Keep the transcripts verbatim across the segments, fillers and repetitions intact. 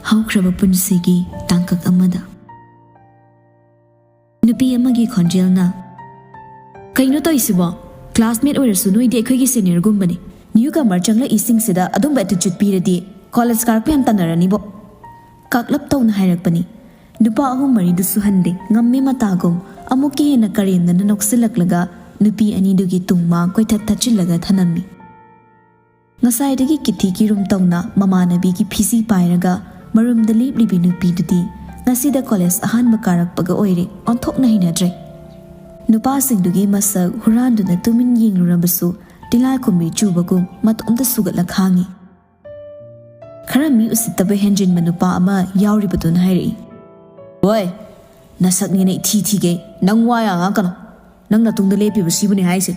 ꯍꯧꯈ꯭ꯔꯕ ꯄꯨꯟꯁꯤꯒꯤ ꯇꯥꯡꯀꯛ ꯑꯃꯗ꯫ ꯅꯨꯄꯤ ꯑꯃꯒꯤ ꯈꯣꯟꯖꯦꯜꯅ, "ꯀꯩꯅꯣ ꯇꯧꯔꯤꯁꯤꯕꯣ? ꯀ꯭ꯂꯥꯁꯃꯦꯠ ꯑꯣꯏꯔꯁꯨ ꯅꯣꯏꯗꯤ ꯑꯩꯈꯣꯏꯒꯤ ꯁꯦꯅꯤꯌꯔꯒꯨꯝꯕꯅꯤ꯫ ꯅ꯭ꯌꯨ ꯀꯃꯔ ꯆꯪꯂꯛꯏꯁꯤꯡꯁꯤꯗ ꯑꯗꯨꯝꯕ ꯑꯦꯇꯤꯆꯨꯠ ꯄꯤꯔꯗꯤ ꯀꯣꯂꯦꯖ ꯀꯥꯔꯛꯄ ꯌꯥꯝ ꯇꯟꯅꯔꯅꯤꯕꯣ"꯫ ꯀꯥꯛꯂꯞ ꯇꯧꯅ ꯍꯥꯏꯔꯛꯄꯅꯤ꯫ ꯅꯨꯄꯥ ꯑꯍꯨꯝ ꯃꯔꯤꯗꯨꯁꯨ ꯍꯟꯗꯦ, ꯉꯝꯃꯦ ꯃꯇꯥꯒꯨꯝ ꯑꯃꯨꯛꯀ ꯍꯦꯟꯅ ꯀꯔꯦꯝꯅꯅ ꯅꯣꯛꯁꯤꯜꯂꯛꯂꯒ ꯅꯨꯄꯤ ꯑꯅꯤꯗꯨꯒꯤ ꯇꯨꯡ ꯃꯥꯡ ꯀꯣꯏꯊꯠ ꯊꯠꯆꯤꯜꯂꯒ ꯊꯅꯝꯃꯤ꯫ ꯉꯁꯥꯏꯗꯒꯤ ꯀꯤꯊꯤ ꯀꯤꯔꯨꯝ ꯇꯧꯅ ꯃꯃꯥꯟꯅꯕꯤꯒꯤ ꯐꯤꯖꯤ ꯄꯥꯏꯔꯒ ꯃꯔꯨꯝꯗ ꯂꯦꯞꯂꯤꯕꯤ ꯅꯨꯄꯤꯗꯨꯗꯤ ꯉꯁꯤꯗ ꯀꯣꯂꯦꯖ ꯑꯍꯥꯟꯕ ꯀꯥꯔꯛꯄꯒ ꯑꯣꯏꯔꯦ, ꯑꯣꯟꯊꯣꯛꯅ ꯍꯩꯅꯗ꯭ꯔꯦ꯫ ꯅꯨꯄꯥꯁꯤꯡꯗꯨꯒꯤ ꯃꯁꯛ ꯍꯨꯔꯥꯟꯗꯨꯅ ꯇꯨꯃꯤꯟ ꯌꯦꯡꯂꯨꯔꯕꯁꯨ ꯇꯤꯜꯂꯥꯏꯈꯨꯝꯕꯤ ꯆꯨꯕꯒꯨꯝ ꯃꯇꯣꯝꯇ ꯁꯨꯒꯠꯂ ꯈꯥꯡꯉꯤ꯫ ꯈꯔ ꯃꯤ ꯎꯁꯤꯠꯇꯕ ꯍꯦꯟꯖꯤꯟꯕ ꯅꯨꯄꯥ ꯑꯃ ꯌꯥꯎꯔꯤꯕꯗꯨꯅ ꯍꯥꯏꯔꯛꯏ, "ꯍꯣꯏ, ꯅꯁꯛꯅꯤꯅ ꯏꯊꯤ ꯊꯤꯒꯩ, ꯅꯪ ꯋꯥ ꯌꯥꯝ ꯉꯥꯡꯀꯅꯨ꯫ ꯅꯪ ꯅꯇꯨꯡꯗ ꯂꯦꯞꯄꯤꯕ ꯁꯤꯕꯨꯅꯤ ꯍꯥꯏꯁꯦ"꯫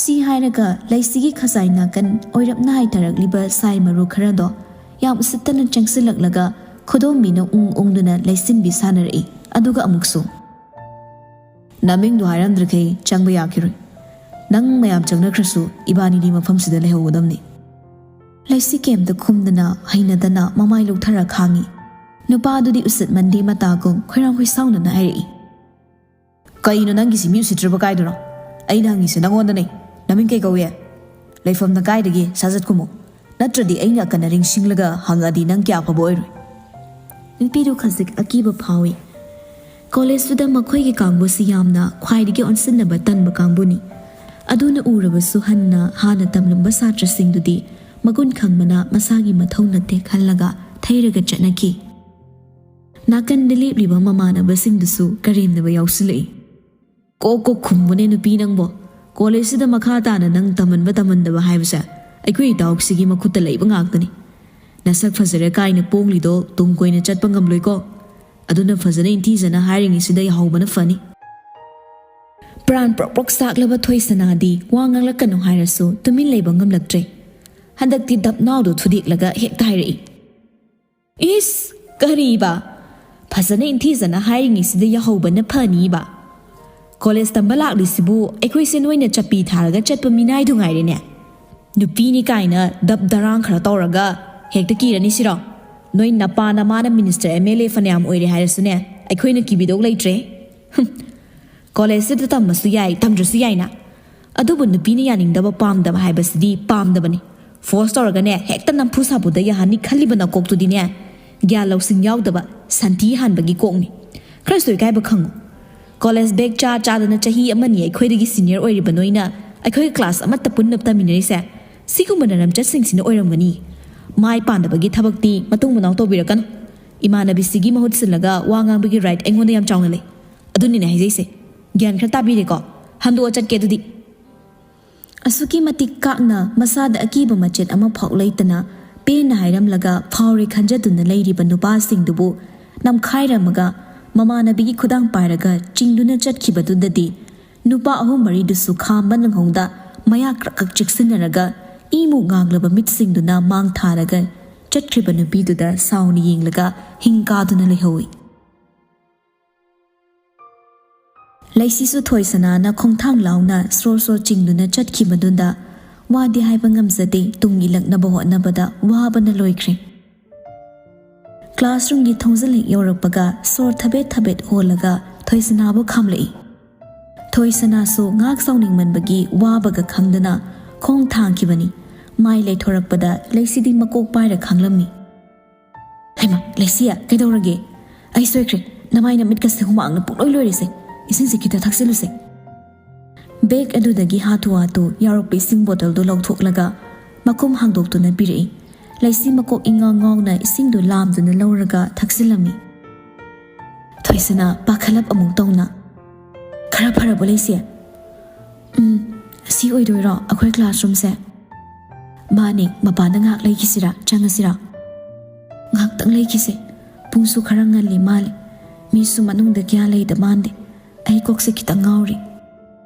ꯁꯤ ꯍꯥꯏꯔꯒ ꯂꯩꯁꯤꯒꯤ ꯈꯖꯥꯏ ꯅꯥꯀꯟ ꯑꯣꯏꯔꯞꯅ ꯍꯥꯏꯊꯔꯛꯂꯤꯕ ꯁꯥꯏ ꯃꯔꯨ ꯈꯔꯗꯣ ꯌꯥꯝ ꯎꯁꯤꯠꯇꯅ ꯆꯪꯁꯤꯜꯂꯛꯂꯒ ꯈꯨꯗꯣꯝꯕꯤꯅ ꯎꯪ ꯎꯪꯗꯨꯅ ꯂꯩꯁꯤꯟꯕꯤ ꯁꯥꯟꯅꯔꯛꯏ꯫ ꯑꯗꯨꯒ ꯑꯃꯨꯛꯁꯨ, "ꯅꯃꯤꯡꯗꯣ ꯍꯥꯏꯔꯝꯗ꯭ꯔꯤꯈꯩ ꯆꯪꯕ ꯌꯥꯈꯤꯔꯣꯏ꯫ ꯅꯪ ꯃꯌꯥꯝ ꯆꯪꯅꯈ꯭ꯔꯁꯨ ꯏꯕꯥꯅꯤꯗꯤ ꯃꯐꯝꯁꯤꯗ ꯂꯩꯍꯧꯒꯗꯕꯅꯤ"꯫ ꯂꯩꯁꯤ ꯀꯩꯝꯇ ꯈꯨꯝꯗꯅ ꯍꯩꯅꯗꯅ ꯃꯃꯥꯏ ꯂꯨꯛꯊꯔ ꯈꯥꯡꯉꯤ꯫ ꯅꯨꯄꯥꯗꯨꯗꯤ ꯎꯁꯤꯠꯃꯟꯗꯦ ꯃꯇꯥꯒꯨꯝ ꯈꯣꯏꯔꯥꯡ ꯈꯣꯏꯁꯥꯎꯅꯅ ꯍꯥꯏꯔꯛꯏ, "ꯀꯩꯅꯣ ꯅꯪꯒꯤꯁꯤ ꯃꯤ ꯎꯁꯤꯠꯇ꯭ꯔꯕ ꯀꯥꯏꯗꯨꯅꯣ? ꯑꯩꯅ ꯍꯪꯉꯤꯁꯦ ꯅꯪꯉꯣꯟꯗꯅꯦ꯫ ꯅꯃꯤꯡ ꯀꯩ ꯀꯧꯏ? ꯂꯩꯐꯝꯅ ꯀꯥꯏꯗꯒꯤ? ꯁꯠ ꯁꯠ ꯈꯨꯝꯃꯨ꯫ ꯅꯠꯇ꯭ꯔꯗꯤ ꯑꯩꯅ ꯑꯀꯟ ꯑꯔꯤꯡ ꯁꯤꯡꯂꯒ ꯍꯪꯉꯛꯑꯗꯤ ꯅꯪ ꯀꯌꯥ ꯐꯕ ꯑꯣꯏꯔꯣꯏ"꯫ ꯅꯨꯄꯤꯗꯨ ꯈꯖꯤꯛ ꯑꯀꯤꯕ ꯐꯥꯎꯏ꯫ ꯀꯣꯂꯦꯖꯇꯨꯗ ꯃꯈꯣꯏꯒꯤ ꯀꯥꯡꯕꯨꯁꯤ ꯌꯥꯝꯅ ꯈ꯭ꯋꯥꯏꯗꯒꯤ ꯑꯣꯟꯁꯤꯟꯅꯕ ꯇꯟꯕ ꯀꯥꯡꯕꯨꯅꯤ꯫ ꯑꯗꯨꯅ ꯎꯔꯕꯁꯨ ꯍꯟꯅ ꯍꯥꯟꯅ ꯇꯝꯂꯝꯕ ꯁꯥꯇ꯭ꯔꯁꯤꯡꯗꯨꯗꯤ ꯃꯒꯨꯟ ꯈꯪꯕꯅ ꯃꯁꯥꯒꯤ ꯃꯊꯧ ꯅꯠꯇꯦ ꯈꯜꯂꯒ ꯊꯩꯔꯒ ꯆꯠꯅꯈꯤ꯫ ꯅꯥꯀꯟꯗ ꯂꯦꯞꯂꯤꯕ ꯃꯃꯥꯟꯅꯕꯁꯤꯡꯗꯨꯁꯨ ꯀꯔꯦꯝꯅꯕ ꯌꯥꯎꯁꯤꯜꯂꯛꯏ꯫ "ꯀꯣꯛ ꯀꯣꯛ ꯈꯨꯝꯕꯅꯦ ꯅꯨꯄꯤ ꯅꯪꯕꯣ꯫ ꯀꯣꯂꯦꯖꯁꯤꯗ ꯃꯈꯥ ꯇꯥꯅ ꯅꯪ ꯇꯝꯍꯟꯕ ꯇꯝꯍꯟꯗꯕ ꯍꯥꯏꯕꯁꯦ ꯑꯩꯈꯣꯏ ꯏꯇꯥꯎꯁꯤꯒꯤ ꯃꯈꯨꯠꯇ ꯂꯩꯕ ꯉꯥꯛꯇꯅꯤ꯫ ꯅꯁꯛ ꯐꯖꯔꯦ ꯀꯥꯏꯅ ꯄꯣꯡꯂꯤꯗꯣ ꯇꯨꯡ ꯀꯣꯏꯅ ꯆꯠꯄ ꯉꯝꯂꯣꯏꯀꯣ꯫ ꯑꯗꯨꯅ ꯐꯖꯅ ꯏꯟꯊꯤꯖꯅ ꯍꯥꯏꯔꯤꯉꯩꯁꯤꯗ ꯌꯥꯍꯧꯕꯅ ꯐꯅꯤ"꯫ ꯄ꯭ꯔꯥꯟ ꯄ꯭ꯔꯣꯛ ꯄ꯭ꯔꯣꯛ ꯆꯥꯛꯂꯕ ꯊꯣꯏꯁꯅꯥꯗꯤ ꯋꯥ ꯉꯥꯡꯂꯛꯀꯅꯨ ꯍꯥꯏꯔꯁꯨ ꯇꯨꯃꯤꯟ ꯂꯩꯕ ꯉꯝꯂꯛꯇ꯭ꯔꯦ꯫ ꯍꯟꯗꯛꯇꯤ ꯗꯞꯅꯥꯎꯗꯨ ꯊꯨꯗꯦꯛꯂꯒ ꯍꯦꯛꯇ ꯍꯥꯏꯔꯛꯏ, "ꯏꯁ, ꯀꯔꯤꯕ? ꯐꯖꯅ ꯏꯟꯊꯤꯖꯅ ꯍꯥꯏꯔꯤꯉꯩꯁꯤꯗ ꯌꯥꯍꯧꯕꯅ ꯐꯅꯤꯕ? ꯀꯣꯂꯦꯖ ꯇꯝꯕ ꯂꯥꯛꯂꯤꯁꯤꯕꯨ ꯑꯩꯈꯣꯏꯁꯦ ꯅꯣꯏꯅ ꯆꯞꯄꯤ ꯊꯥꯔꯒ ꯆꯠꯄ ꯃꯤꯅꯥꯏꯗꯨ ꯉꯥꯏꯔꯦꯅꯦ꯫ ꯅꯨꯄꯤꯅꯤ ꯀꯥꯏꯅ ꯗꯞ ꯗꯔꯥꯡ ꯈꯔ ꯇꯧꯔꯒ ꯍꯦꯛꯇ ꯀꯤꯔꯅꯤ ꯁꯤꯔꯣ? ꯅꯣꯏ ꯅꯄꯥ ꯅꯃꯥꯅ ꯃꯤꯅꯤꯁꯇꯔ, ꯑꯦꯝ ꯑꯦꯜ ꯑꯦ ꯐꯅꯌꯥꯝ ꯑꯣꯏꯔꯦ ꯍꯥꯏꯔꯁꯨꯅꯦ, ꯑꯩꯈꯣꯏꯅ ꯀꯤꯕꯤꯗꯧ ꯂꯩꯇ꯭ꯔꯦ꯫ ꯍꯨꯝ, ꯀꯣꯂꯦꯖꯁꯤꯗ ꯇꯝꯃꯁꯨ ꯌꯥꯏ, ꯇꯝꯗ꯭ꯔꯁꯨ ꯌꯥꯏꯅ꯫ ꯑꯗꯨꯕꯨ ꯅꯨꯄꯤꯅ ꯌꯥꯅꯤꯡꯗꯕ, ꯄꯥꯝꯗꯕ ꯍꯥꯏꯕꯁꯤꯗꯤ ꯄꯥꯝꯗꯕꯅꯤ꯫ ꯐꯣꯔꯁ ꯇꯧꯔꯒꯅꯦ, ꯍꯦꯛꯇ ꯅꯝꯐꯨ ꯁꯥꯐꯨꯗ ꯌꯥꯍꯟꯅꯤ ꯈꯜꯂꯤꯕ ꯅꯀꯣꯛꯇꯨꯗꯤꯅꯦ, ꯒ꯭ꯌꯥꯟ ꯂꯧꯁꯤꯡ ꯌꯥꯎꯗꯕ, ꯁꯟꯊꯤ ꯍꯥꯟꯕꯒꯤ ꯀꯣꯛꯅꯤ꯫ ꯈꯔꯁꯨ ꯏꯀꯥꯏꯕ ꯈꯪꯉꯨ꯫ ꯀꯣꯂꯦꯖ ꯕꯦꯛ ꯆꯥ ꯆꯥꯗꯅ ꯆꯍꯤ ꯑꯃꯅꯤ ꯑꯩꯈꯣꯏꯗꯒꯤ ꯁꯤꯅꯤꯌꯔ ꯑꯣꯏꯔꯤꯕ ꯅꯣꯏꯅ ꯑꯩꯈꯣꯏꯒꯤ ꯀ꯭ꯂꯥꯁ ꯑꯃꯠꯇ ꯄꯨꯟꯅ ꯇꯝꯃꯤꯟꯅꯔꯤꯁꯦ, ꯁꯤꯒꯨꯝꯕ ꯅꯔꯝꯆꯠꯁꯤꯡꯁꯤꯅ ꯑꯣꯏꯔꯝꯒꯅꯤ꯫ ꯃꯥꯏ ꯄꯥꯟꯗꯕꯒꯤ ꯊꯕꯛꯇꯤ ꯃꯇꯨꯡ ꯃꯅꯥꯎ ꯇꯧꯕꯤꯔꯛꯀꯅꯨ꯫ ꯏꯃꯥꯟꯅꯕꯤꯁꯤꯒꯤ ꯃꯍꯨꯠ ꯁꯤꯜꯂꯒ ꯋꯥ ꯉꯥꯡꯕꯒꯤ ꯔꯥꯏꯠ ꯑꯩꯉꯣꯟꯗ ꯌꯥꯝ ꯆꯥꯎꯅ ꯂꯩ꯫ ꯑꯗꯨꯅꯤꯅꯦ ꯍꯥꯏꯖꯩꯁꯦ꯫ ꯒ꯭ꯌꯥꯟ ꯈꯔ ꯇꯥꯕꯤꯔꯦꯀꯣ? ꯍꯟꯗꯣꯛꯑ ꯆꯠꯀꯦ ꯑꯗꯨꯗꯤ꯫ ꯑꯁꯨꯛꯀꯤ ꯃꯇꯤꯛ ꯀꯥꯛꯅ, ꯃꯁꯥꯗ ꯑꯀꯤꯕ ꯃꯆꯦꯠ ꯑꯃꯐꯥꯎ ꯂꯩꯇꯅ ꯄꯦꯟꯅ ꯍꯥꯏꯔꯝꯂꯒ ꯐꯥꯎꯔꯦ ꯈꯟꯖꯗꯨꯅ ꯂꯩꯔꯤꯕ ꯅꯨꯄꯥꯁꯤꯡꯗꯨꯕꯨ ꯅꯝꯈꯥꯏꯔꯝꯃꯒ, ꯃꯃꯥꯟꯅꯕꯤꯒꯤ ꯈꯨꯗꯥꯡ ꯄꯥꯏꯔꯒ ꯆꯤꯡꯗꯨꯅ ꯆꯠꯈꯤꯕꯗꯨꯗꯗꯤ, ꯅꯨꯄꯥ ꯑꯍꯨꯝ ꯃꯔꯤꯗꯨꯁꯨ ꯈꯥꯝꯕ ꯅꯪꯍꯧꯗ ꯃꯌꯥ ꯀ꯭ꯔꯛ ꯀ꯭ꯔꯛ ꯆꯤꯛꯁꯤꯟꯅꯔꯒ, ꯏꯃꯨ ꯉꯥꯡꯂꯕ ꯃꯤꯠꯁꯤꯡꯗꯨꯅ ꯃꯥꯡ ꯊꯥꯔꯒ ꯆꯠꯈ꯭ꯔꯤꯕ ꯅꯨꯄꯤꯗꯨꯗ ꯁꯥꯎꯅ ꯌꯦꯡꯂꯒ ꯍꯤꯡ ꯀꯥꯗꯨꯅ ꯂꯩꯍꯧꯏ꯫ ꯂꯩꯁꯤꯁꯨ ꯊꯣꯏꯁꯅꯥꯅ ꯈꯣꯡꯊꯥꯡ ꯂꯥꯎꯅ ꯁ꯭ꯔꯣ ꯁ꯭ꯔꯣ ꯆꯤꯡꯗꯨꯅ ꯆꯠꯈꯤꯕꯗꯨꯗ ꯋꯥꯗꯤ ꯍꯥꯏꯕ ꯉꯝꯖꯗꯦ, ꯇꯨꯡ ꯏꯜꯂꯛꯅꯕ ꯍꯣꯠꯅꯕꯗ ꯋꯥꯕꯅ ꯂꯣꯏꯈ꯭ꯔꯦ꯫ ꯀ꯭ꯂꯥꯁꯔꯨꯝꯒꯤ ꯊꯣꯡꯖꯤꯜ ꯍꯦꯛ ꯌꯧꯔꯛꯄꯒ ꯁꯣꯔ ꯊꯕꯦꯠ ꯊꯕꯦꯠ ꯍꯣꯜꯂꯒ ꯊꯣꯏꯁꯅꯥꯕꯨ ꯈꯥꯝꯂꯛꯏ꯫ ꯊꯣꯏꯁꯅꯥꯁꯨ ꯉꯥꯏꯍꯥꯛ ꯁꯥꯎꯅꯤꯡꯃꯟꯕꯒꯤ ꯋꯥꯕꯒ ꯈꯪꯗꯅ ꯈꯣꯡ ꯊꯥꯡꯈꯤꯕꯅꯤ꯫ ꯃꯥꯏ ꯂꯩꯊꯣꯔꯛꯄꯗ ꯂꯩꯁꯤꯗꯤ ꯃꯀꯣꯛ ꯄꯥꯏꯔ ꯈꯥꯡꯂꯝꯃꯤ꯫ "ꯍꯩꯃꯥ, ꯂꯩꯁꯤꯌꯥ, ꯀꯩꯗꯧꯔꯒꯦ? ꯑꯩ ꯁꯣꯏꯈ꯭ꯔꯦ꯫ ꯅꯃꯥꯏ ꯅꯃꯤꯠꯀꯁꯦ ꯍꯨꯃꯥꯡꯅ ꯄꯨꯡꯂꯣꯏ ꯂꯣꯏꯔꯦꯁꯦ꯫ ꯏꯁꯤꯡꯁꯦ ꯈꯤꯇ ꯊꯛꯆꯤꯜꯂꯨꯁꯦ꯫" ꯕꯦꯒ ꯑꯗꯨꯗꯒꯤ ꯍꯥꯊꯨ ꯍꯥꯊꯨ ꯌꯥꯎꯔꯛꯄ ꯏꯁꯤꯡ ꯕꯣꯇꯜꯗꯨ ꯂꯧꯊꯣꯛꯂꯒ ꯃꯈꯨꯝ ꯍꯥꯡꯗꯣꯛꯇꯨꯅ ꯄꯤꯔꯛꯏ꯫ ꯂꯩꯁꯤ ꯃꯀꯣꯛ ꯏꯉꯥꯎ ꯉꯥꯎꯅ ꯏꯁꯤꯡꯗꯨ ꯂꯥꯝꯗꯨꯅ ꯂꯧꯔꯒ ꯊꯛꯆꯤꯜꯂꯝꯃꯤ꯫ ꯊꯣꯏꯁꯅꯥ ꯄꯥꯈꯠꯂꯞ ꯑꯃꯨꯛ ꯇꯧꯅ, "ꯈꯔ ꯐꯔꯕꯣ ꯂꯩꯁꯤ?" "ꯎꯝ, ꯁꯤ ꯑꯣꯏꯗꯣꯏꯔꯣ ꯑꯩꯈꯣꯏ ꯀ꯭ꯂꯥꯁꯔꯨꯝꯁꯦ?" "ꯃꯥꯅꯦ, ꯃꯄꯥꯟꯗ ꯉꯥꯏꯍꯥꯛ ꯂꯩꯈꯤꯁꯤꯔꯥ? ꯆꯪꯉꯁꯤꯔꯥ?" "ꯉꯥꯏꯍꯥꯛꯇꯪ ꯂꯩꯈꯤꯁꯦ꯫ ꯄꯨꯡꯁꯨ ꯈꯔ ꯉꯜꯂꯤ ꯃꯥꯜꯂꯦ꯫ ꯃꯤꯁꯨ ꯃꯅꯨꯡꯗ ꯀꯌꯥ ꯂꯩꯗ ꯃꯥꯟꯗꯦ꯫ ꯑꯩ ꯀꯣꯛꯁꯦ ꯈꯤꯇꯪ ꯉꯥꯎꯔꯤ꯫"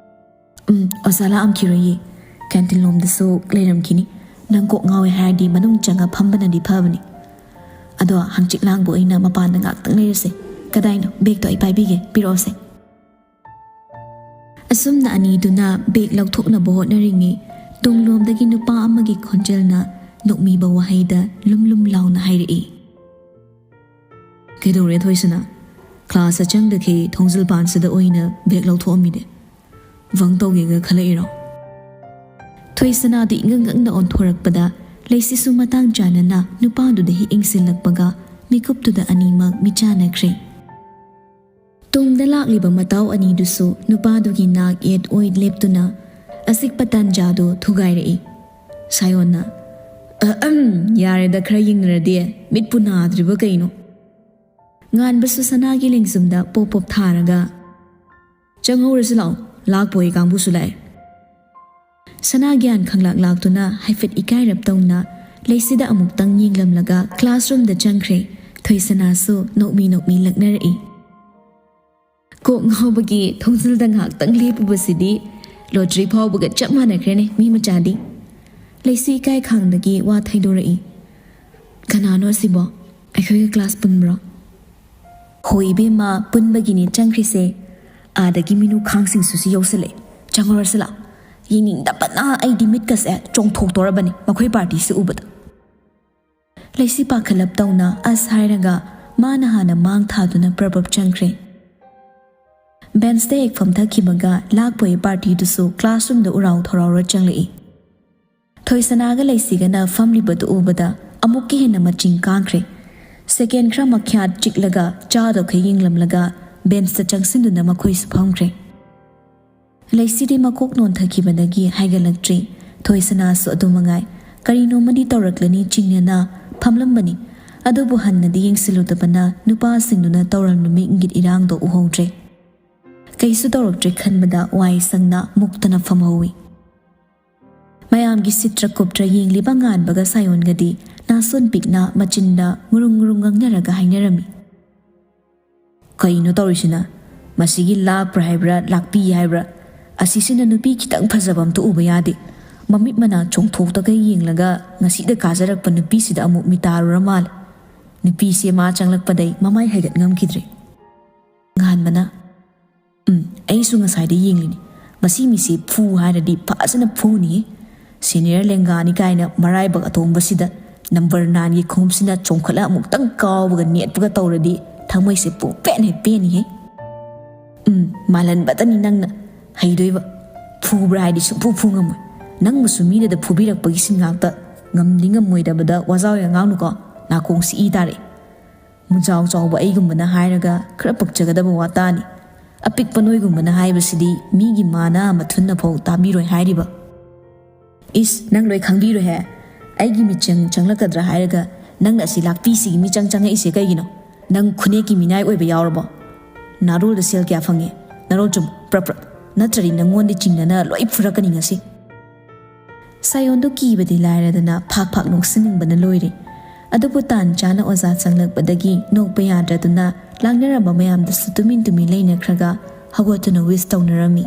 "ꯎꯝ, ꯑꯣꯖꯥ ꯂꯥꯛꯑꯝꯈꯤꯔꯣꯏꯌꯦ꯫ ꯀꯦꯟꯇꯤꯟ ꯂꯣꯝꯗꯁꯨ ꯂꯩꯔꯝꯈꯤꯅꯤ꯫ ꯅꯪ ꯀꯣꯛ ꯉꯥꯎꯋꯦ ꯍꯥꯏꯔꯗꯤ ꯃꯅꯨꯡ ꯆꯪꯉ ꯐꯝꯕꯅꯗꯤ ꯐꯕꯅꯤ꯫ ꯑꯗꯣ ꯍꯪꯆꯤꯠ ꯂꯥꯡꯕ ꯑꯣꯏꯅ ꯃꯄꯥꯟꯗ ꯉꯥꯛꯇꯪ ꯂꯩꯔꯁꯦ꯫ ꯀꯗꯥꯏꯅꯣ? ꯕꯦꯒꯇꯣ ꯑꯩ ꯄꯥꯏꯕꯤꯒꯦ, ꯄꯤꯔꯛꯑꯣꯁꯦ꯫" ꯑꯁꯨꯝꯅ ꯑꯅꯤꯗꯨꯅ ꯕꯦꯒ ꯂꯧꯊꯣꯛꯅꯕ ꯍꯣꯠꯅꯔꯤꯉꯩ, ꯇꯨꯡꯂꯣꯝꯗꯒꯤ ꯅꯨꯄꯥ ꯑꯃꯒꯤ ꯈꯣꯟꯖꯦꯜꯅ ꯅꯣꯛꯃꯤꯕ ꯋꯥꯍꯩꯗ ꯂꯨꯝ ꯂꯨꯝ ꯂꯥꯎꯅ ꯍꯥꯏꯔꯛꯏ, "ꯀꯩꯗꯧꯔꯦ ꯊꯣꯏꯁꯅꯥ? ꯀ꯭ꯂꯥꯁꯇ ꯆꯪꯗꯈꯩ ꯊꯣꯡꯖꯤꯜ ꯄꯥꯟꯁꯤꯗ ꯑꯣꯏꯅ ꯕꯦꯛ ꯂꯧꯊꯣꯛꯑꯝꯃꯤꯅꯦ꯫ ꯋꯥꯡ ꯇꯧꯒꯦꯒ ꯈꯜꯂꯛꯏꯔꯣ?" ꯊꯣꯏꯁꯅꯥꯗꯨ ꯏꯉꯪ ꯉꯪꯅ ꯑꯣꯟꯊꯣꯔꯛꯄꯗ ꯂꯩꯁꯤꯁꯨ ꯃꯇꯥꯡ ꯆꯥꯅꯅ ꯅꯨꯄꯥꯗꯨꯗ ꯍꯦꯛ ꯌꯦꯡꯁꯤꯜꯂꯛꯄꯒ ꯃꯤꯀꯨꯞꯇꯨꯗ ꯑꯅꯤꯃꯛ ꯃꯤꯠꯆꯥꯟꯅꯈ꯭ꯔꯦ꯫ ꯇꯨꯡꯗ ꯂꯥꯛꯂꯤꯕ ꯃꯇꯥꯎ ꯑꯅꯤꯗꯨꯁꯨ ꯅꯨꯄꯥꯗꯨꯒꯤ ꯅꯥꯛ ꯌꯦꯠ ꯑꯣꯏ ꯂꯦꯞꯇꯨꯅ ꯑꯆꯤꯛꯄ ꯇꯥꯟꯖꯥꯗꯨ ꯊꯨꯒꯥꯏꯔꯛꯏ꯫ ꯁꯥꯌꯣꯟꯅ, "ꯑꯍꯝ, ꯌꯥꯔꯦꯗ, ꯈꯔ ꯌꯦꯡꯅꯔꯗꯤ, ꯃꯤꯠꯄꯨ ꯅꯥꯗ꯭ꯔꯤꯕ ꯀꯩꯅꯣ?" ꯉꯥꯟꯕꯁꯨ ꯁꯅꯥꯒꯤ ꯂꯦꯡꯖꯨꯝꯗ ꯄꯣꯞ ꯄꯣꯞ ꯊꯥꯔꯒ, "ꯆꯪꯍꯧꯔꯁꯤ ꯂꯥꯛꯑꯣ, ꯂꯥꯛꯄꯣꯏ ꯀꯥꯡꯕꯨꯁꯨ ꯂꯥꯛꯑꯦ꯫" ꯁꯅꯥ ꯒ꯭ꯌꯥꯟ ꯈꯪꯂꯥꯛ ꯂꯥꯛꯇꯨꯅ ꯍꯥꯏꯐꯦꯠ ꯏꯀꯥꯏꯔꯞ ꯇꯧꯅ ꯂꯩꯁꯤꯗ ꯑꯃꯨꯛꯇꯪ ꯌꯦꯡꯂꯝꯂꯒ ꯀ꯭ꯂꯥꯁꯔꯨꯝꯗ ꯆꯪꯈ꯭ꯔꯦ꯫ ꯊꯣꯏꯁꯅꯥꯁꯨ ꯅꯣꯛꯃꯤ ꯅꯣꯛꯃꯤ ꯂꯛꯅꯔꯛꯏ꯫ ꯀꯣꯛ ꯉꯥꯎꯕꯒꯤ ꯊꯣꯡꯖꯤꯜꯗ ꯉꯥꯏꯍꯥꯛꯇꯪ ꯂꯦꯞꯄꯨꯕꯁꯤꯗꯤ ꯂꯣꯇ꯭ꯔꯤ ꯐꯥꯎꯕꯒ ꯆꯞ ꯃꯥꯟꯅꯈ꯭ꯔꯦꯅꯦ ꯃꯤ ꯃꯆꯥꯗꯤ꯫ ꯂꯩꯁꯤ ꯏꯀꯥꯏ ꯈꯥꯡꯗꯒꯤ ꯋꯥ ꯊꯩꯗꯣꯔꯛꯏ꯫ "ꯀꯅꯥꯅꯣ ꯑꯁꯤꯕꯣ? ꯑꯩꯈꯣꯏꯒ ꯀ꯭ꯂꯥꯁ ꯄꯨꯟꯕ꯭ꯔꯣ?" "ꯍꯣꯏ ꯏꯕꯦꯝꯃ, ꯄꯨꯟꯕꯒꯤꯅꯤ ꯆꯪꯈ꯭ꯔꯤꯁꯦ꯫ ꯑꯥꯗꯒꯤ ꯃꯤꯅꯨ ꯈꯥꯡꯁꯤꯡꯁꯨ ꯁꯤ ꯌꯧꯁꯜꯂꯛꯑꯦ꯫ ꯆꯪꯍꯧꯔꯁꯤ ꯂꯥꯛꯑꯣ꯫ ꯌꯦꯡꯅꯤꯡꯗꯕꯅ ꯑꯩꯗꯤ ꯃꯤꯠꯀꯁꯦ ꯆꯣꯡꯊꯣꯛꯇꯣꯔꯕꯅꯤ ꯃꯈꯣꯏ ꯄꯥꯔꯇꯤꯁꯤ ꯎꯕꯗ꯫" ꯂꯩꯁꯤ ꯄꯥꯈꯠꯂꯞ ꯇꯧꯅ ꯑꯁ ꯍꯥꯏꯔꯒ ꯃꯥꯅ ꯍꯥꯟꯅ ꯃꯥꯡ ꯊꯥꯗꯨꯅ ꯄ꯭ꯔꯞ ꯄ꯭ꯔꯞ ꯆꯪꯈ꯭ꯔꯦ꯫ ꯕꯦꯟꯁꯇ ꯍꯦꯛ ꯐꯝꯊꯈꯤꯕꯒ ꯂꯥꯛꯄꯒꯤ ꯄꯥꯔꯇꯤꯗꯨꯁꯨ ꯀ꯭ꯂꯥꯁꯔꯨꯝꯗ ꯎꯔꯥꯎ ꯊꯔꯥꯎꯔ ꯆꯪꯂꯛꯏ꯫ ꯊꯣꯏꯁꯅꯥꯒ ꯂꯩꯁꯤꯒꯅ ꯐꯝꯂꯤꯕꯗꯨ ꯎꯕꯗ ꯑꯃꯨꯛꯀ ꯍꯦꯟꯅ ꯃꯆꯤꯡ ꯀꯥꯡꯈ꯭ꯔꯦ꯫ ꯁꯦꯀꯦꯟ ꯈꯔ ꯃꯈ꯭ꯌꯥꯠ ꯆꯤꯛꯂꯒ ꯆꯥꯗꯧꯈꯩ ꯌꯦꯡꯂꯝꯂꯒ ꯕꯦꯟꯁꯇ ꯆꯪꯁꯤꯟꯗꯨꯅ ꯃꯈꯣꯏꯁꯨ ꯐꯝꯈ꯭ꯔꯦ꯫ ꯂꯩꯁꯤꯗꯤ ꯃꯀꯣꯛ ꯅꯣꯟꯊꯈꯤꯕꯗꯒꯤ ꯍꯥꯏꯒꯠꯂꯛꯇ꯭ꯔꯤ꯫ ꯊꯣꯏꯁꯅꯥꯁꯨ ꯑꯗꯨ ꯃꯉꯥꯏ꯫ ꯀꯔꯤꯅꯣꯃꯗꯤ ꯇꯧꯔꯛꯂꯅꯤ ꯆꯤꯡꯅꯅ ꯐꯝꯂꯝꯕꯅꯤ꯫ ꯑꯗꯨꯕꯨ ꯍꯟꯅꯗꯤ ꯌꯦꯡꯁꯤꯜꯂꯨꯗꯕꯅ ꯅꯨꯄꯥꯁꯤꯡꯗꯨꯅ ꯇꯧꯔꯝꯂꯝꯃꯤ ꯏꯪꯒꯤꯠ ꯏꯔꯥꯡꯗꯣ ꯎꯍꯧꯗ꯭ꯔꯦ꯫ ꯀꯩꯁꯨ ꯇꯧꯔꯛꯇ꯭ꯔꯦ ꯈꯟꯕꯗ ꯋꯥꯏ ꯁꯪꯅ ꯃꯨꯛꯇꯅ ꯐꯝꯍꯧꯏ꯫ ꯃꯌꯥꯝꯒꯤ ꯁꯤꯠꯇ꯭ꯔ ꯀꯨꯞꯇ꯭ꯔ ꯌꯦꯡꯂꯤꯕ ꯉꯥꯟꯕꯒ ꯁꯥꯌꯣꯟꯒꯗꯤ ꯅꯥꯁꯣꯟ ꯄꯤꯛꯅ ꯃꯆꯤꯟꯗ ꯉꯨꯔꯨꯡ ꯉꯨꯔꯨꯡ ꯉꯥꯡꯅꯔꯒ ꯍꯥꯏꯅꯔꯝꯃꯤ꯫ "ꯀꯩꯅꯣ ꯇꯧꯔꯤꯁꯤꯅ? ꯃꯁꯤꯒꯤ ꯂꯥꯛꯄ꯭ꯔꯥ ꯍꯥꯏꯕ꯭ꯔꯥ, ꯂꯥꯛꯄꯤ ꯍꯥꯏꯕ꯭ꯔꯥ? ꯑꯁꯤꯁꯤꯅ ꯅꯨꯄꯤ ꯈꯤꯇꯪ ꯐꯖꯕ ꯑꯝꯇ ꯎꯕ ꯌꯥꯗꯦ꯫ ꯃꯃꯤꯠ ꯃꯅꯥ ꯆꯣꯡꯊꯣꯛꯇꯒꯩ ꯌꯦꯡꯂꯒ ꯉꯁꯤꯗ ꯀꯥꯖꯔꯛꯄ ꯅꯨꯄꯤꯁꯤꯗ ꯑꯃꯨꯛ ꯃꯤꯇꯥꯔꯨꯔ ꯃꯥꯜꯂꯦ꯫" ꯅꯨꯄꯤꯁꯦ ꯃꯥ ꯆꯪꯂꯛꯄꯗꯩ ꯃꯃꯥꯏ ꯍꯥꯏꯒꯠ ꯉꯝꯈꯤꯗ꯭ꯔꯦ꯫ ꯉꯥꯟꯕꯅ, "ꯎꯝ, ꯑꯩꯁꯨ ꯉꯁꯥꯏꯗ ꯌꯦꯡꯂꯤꯅꯤ꯫ ꯃꯁꯤ ꯃꯤꯁꯤ ꯐꯨ ꯍꯥꯏꯔꯗꯤ ꯐꯖꯅ ꯐꯨꯅꯤꯌꯦ꯫ ꯁꯦꯅꯤꯌꯔ ꯂꯦꯡꯒꯥꯅꯤ ꯀꯥꯏꯅ ꯃꯔꯥꯏꯕꯛ ꯑꯇꯣꯡꯕꯁꯤꯗ ꯅꯝꯕꯔ ꯅꯥꯏꯟꯒꯤ ꯈꯣꯡꯎꯞꯁꯤꯅ ꯆꯣꯡꯈꯠꯂ ꯑꯃꯨꯛꯇꯪ ꯀꯥꯎꯕꯒ ꯅꯦꯠꯄꯒ ꯇꯧꯔꯗꯤ ꯊꯃꯣꯏꯁꯦ ꯄꯨꯡꯄꯦꯟ ꯍꯦꯛ ꯄꯦꯟꯅꯤꯍꯦ꯫ ꯎꯝ, ꯃꯥꯜꯍꯟꯕꯇꯅꯤ ꯅꯪꯅ ꯍꯩꯗꯣꯏꯕ꯫ ꯐꯨꯕ꯭ꯔꯥ ꯍꯥꯏꯗꯤ ꯁꯨꯡꯐꯨ ꯐꯨ ꯉꯝꯃꯣꯏ꯫ ꯅꯪꯕꯨꯁꯨ ꯃꯤꯅꯗ ꯐꯨꯕꯤꯔꯛꯄꯒꯤ ꯁꯤꯟꯉꯥꯛꯇ ꯉꯝꯗꯤ ꯉꯝꯃꯣꯏꯗꯕꯗ ꯋꯥꯖꯥꯎ ꯌꯥ ꯉꯥꯡꯅꯨꯀꯣ꯫ ꯅꯥꯀꯣꯡꯁꯤ ꯏ ꯇꯥꯔꯛꯑꯦ꯫ ꯃꯨꯖꯥꯎ ꯆꯥꯎꯕ ꯑꯩꯒꯨꯝꯕꯅ ꯍꯥꯏꯔꯒ ꯈꯔ ꯄꯛꯆꯒꯗꯕ ꯋꯥꯇꯥꯅꯤ꯫ ꯑꯄꯤꯛꯄ ꯅꯣꯏꯒꯨꯝꯕꯅ ꯍꯥꯏꯕꯁꯤꯗꯤ ꯃꯤꯒꯤ ꯃꯥꯅ ꯃꯊꯨꯟꯅꯐꯥꯎ ꯇꯥꯕꯤꯔꯣꯏ ꯍꯥꯏꯔꯤꯕ꯫ ꯏꯁ, ꯅꯪ ꯂꯣꯏ ꯈꯪꯕꯤꯔꯣꯏꯍꯦ꯫ ꯑꯩꯒꯤ ꯃꯤꯠꯆꯪ ꯆꯪꯂꯛꯀꯗ꯭ꯔꯥ ꯍꯥꯏꯔꯒ ꯅꯪꯅ ꯑꯁꯤ ꯂꯥꯛꯄꯤꯁꯤꯒꯤ ꯃꯤꯆꯪ ꯆꯪꯉꯛꯏꯁꯦ ꯀꯩꯒꯤꯅꯣ? ꯅꯪ ꯈꯨꯅꯦꯛꯀꯤ ꯃꯤꯅꯥꯏ ꯑꯣꯏꯕ ꯌꯥꯎꯔꯕꯣ? ꯅꯥꯔꯣꯜꯗ ꯁꯦꯜ ꯀꯌꯥ ꯐꯪꯉꯦ? ꯅꯥꯔꯣꯜ ꯆꯨꯝ ꯄ꯭ꯔꯞ ꯄ꯭ꯔꯞ꯫ ꯅꯠꯇ꯭ꯔꯗꯤ ꯅꯪꯉꯣꯟꯗ ꯆꯤꯡꯅꯅ ꯂꯣꯏ ꯐꯨꯔꯛꯀꯅꯤ ꯉꯁꯤ꯫ ꯁꯥꯌꯣꯟꯗꯨ ꯀꯤꯕꯗꯤ ꯂꯥꯏꯔꯗꯅ ꯐꯥꯛ ꯐꯥꯛ ꯅꯣꯛꯁꯤꯟꯅꯤꯡꯕꯅ ꯂꯣꯏꯔꯦ꯫ ꯑꯗꯨꯕꯨ ꯇꯥꯟ ꯆꯥꯅ ꯑꯣꯖꯥ ꯆꯪꯂꯛꯄꯗꯒꯤ ꯅꯣꯛꯄ ꯌꯥꯗ꯭ꯔꯗꯨꯅ ꯂꯥꯡꯅꯔꯝꯕ ꯃꯌꯥꯝꯗꯨꯁꯨ ꯇꯨꯃꯤꯟ ꯇꯨꯃꯤꯟ ꯂꯩꯅꯈ꯭ꯔꯒ ꯍꯧꯒꯠꯇꯨꯅ ꯋꯤꯁ ꯇꯧꯅꯔꯝꯃꯤ꯫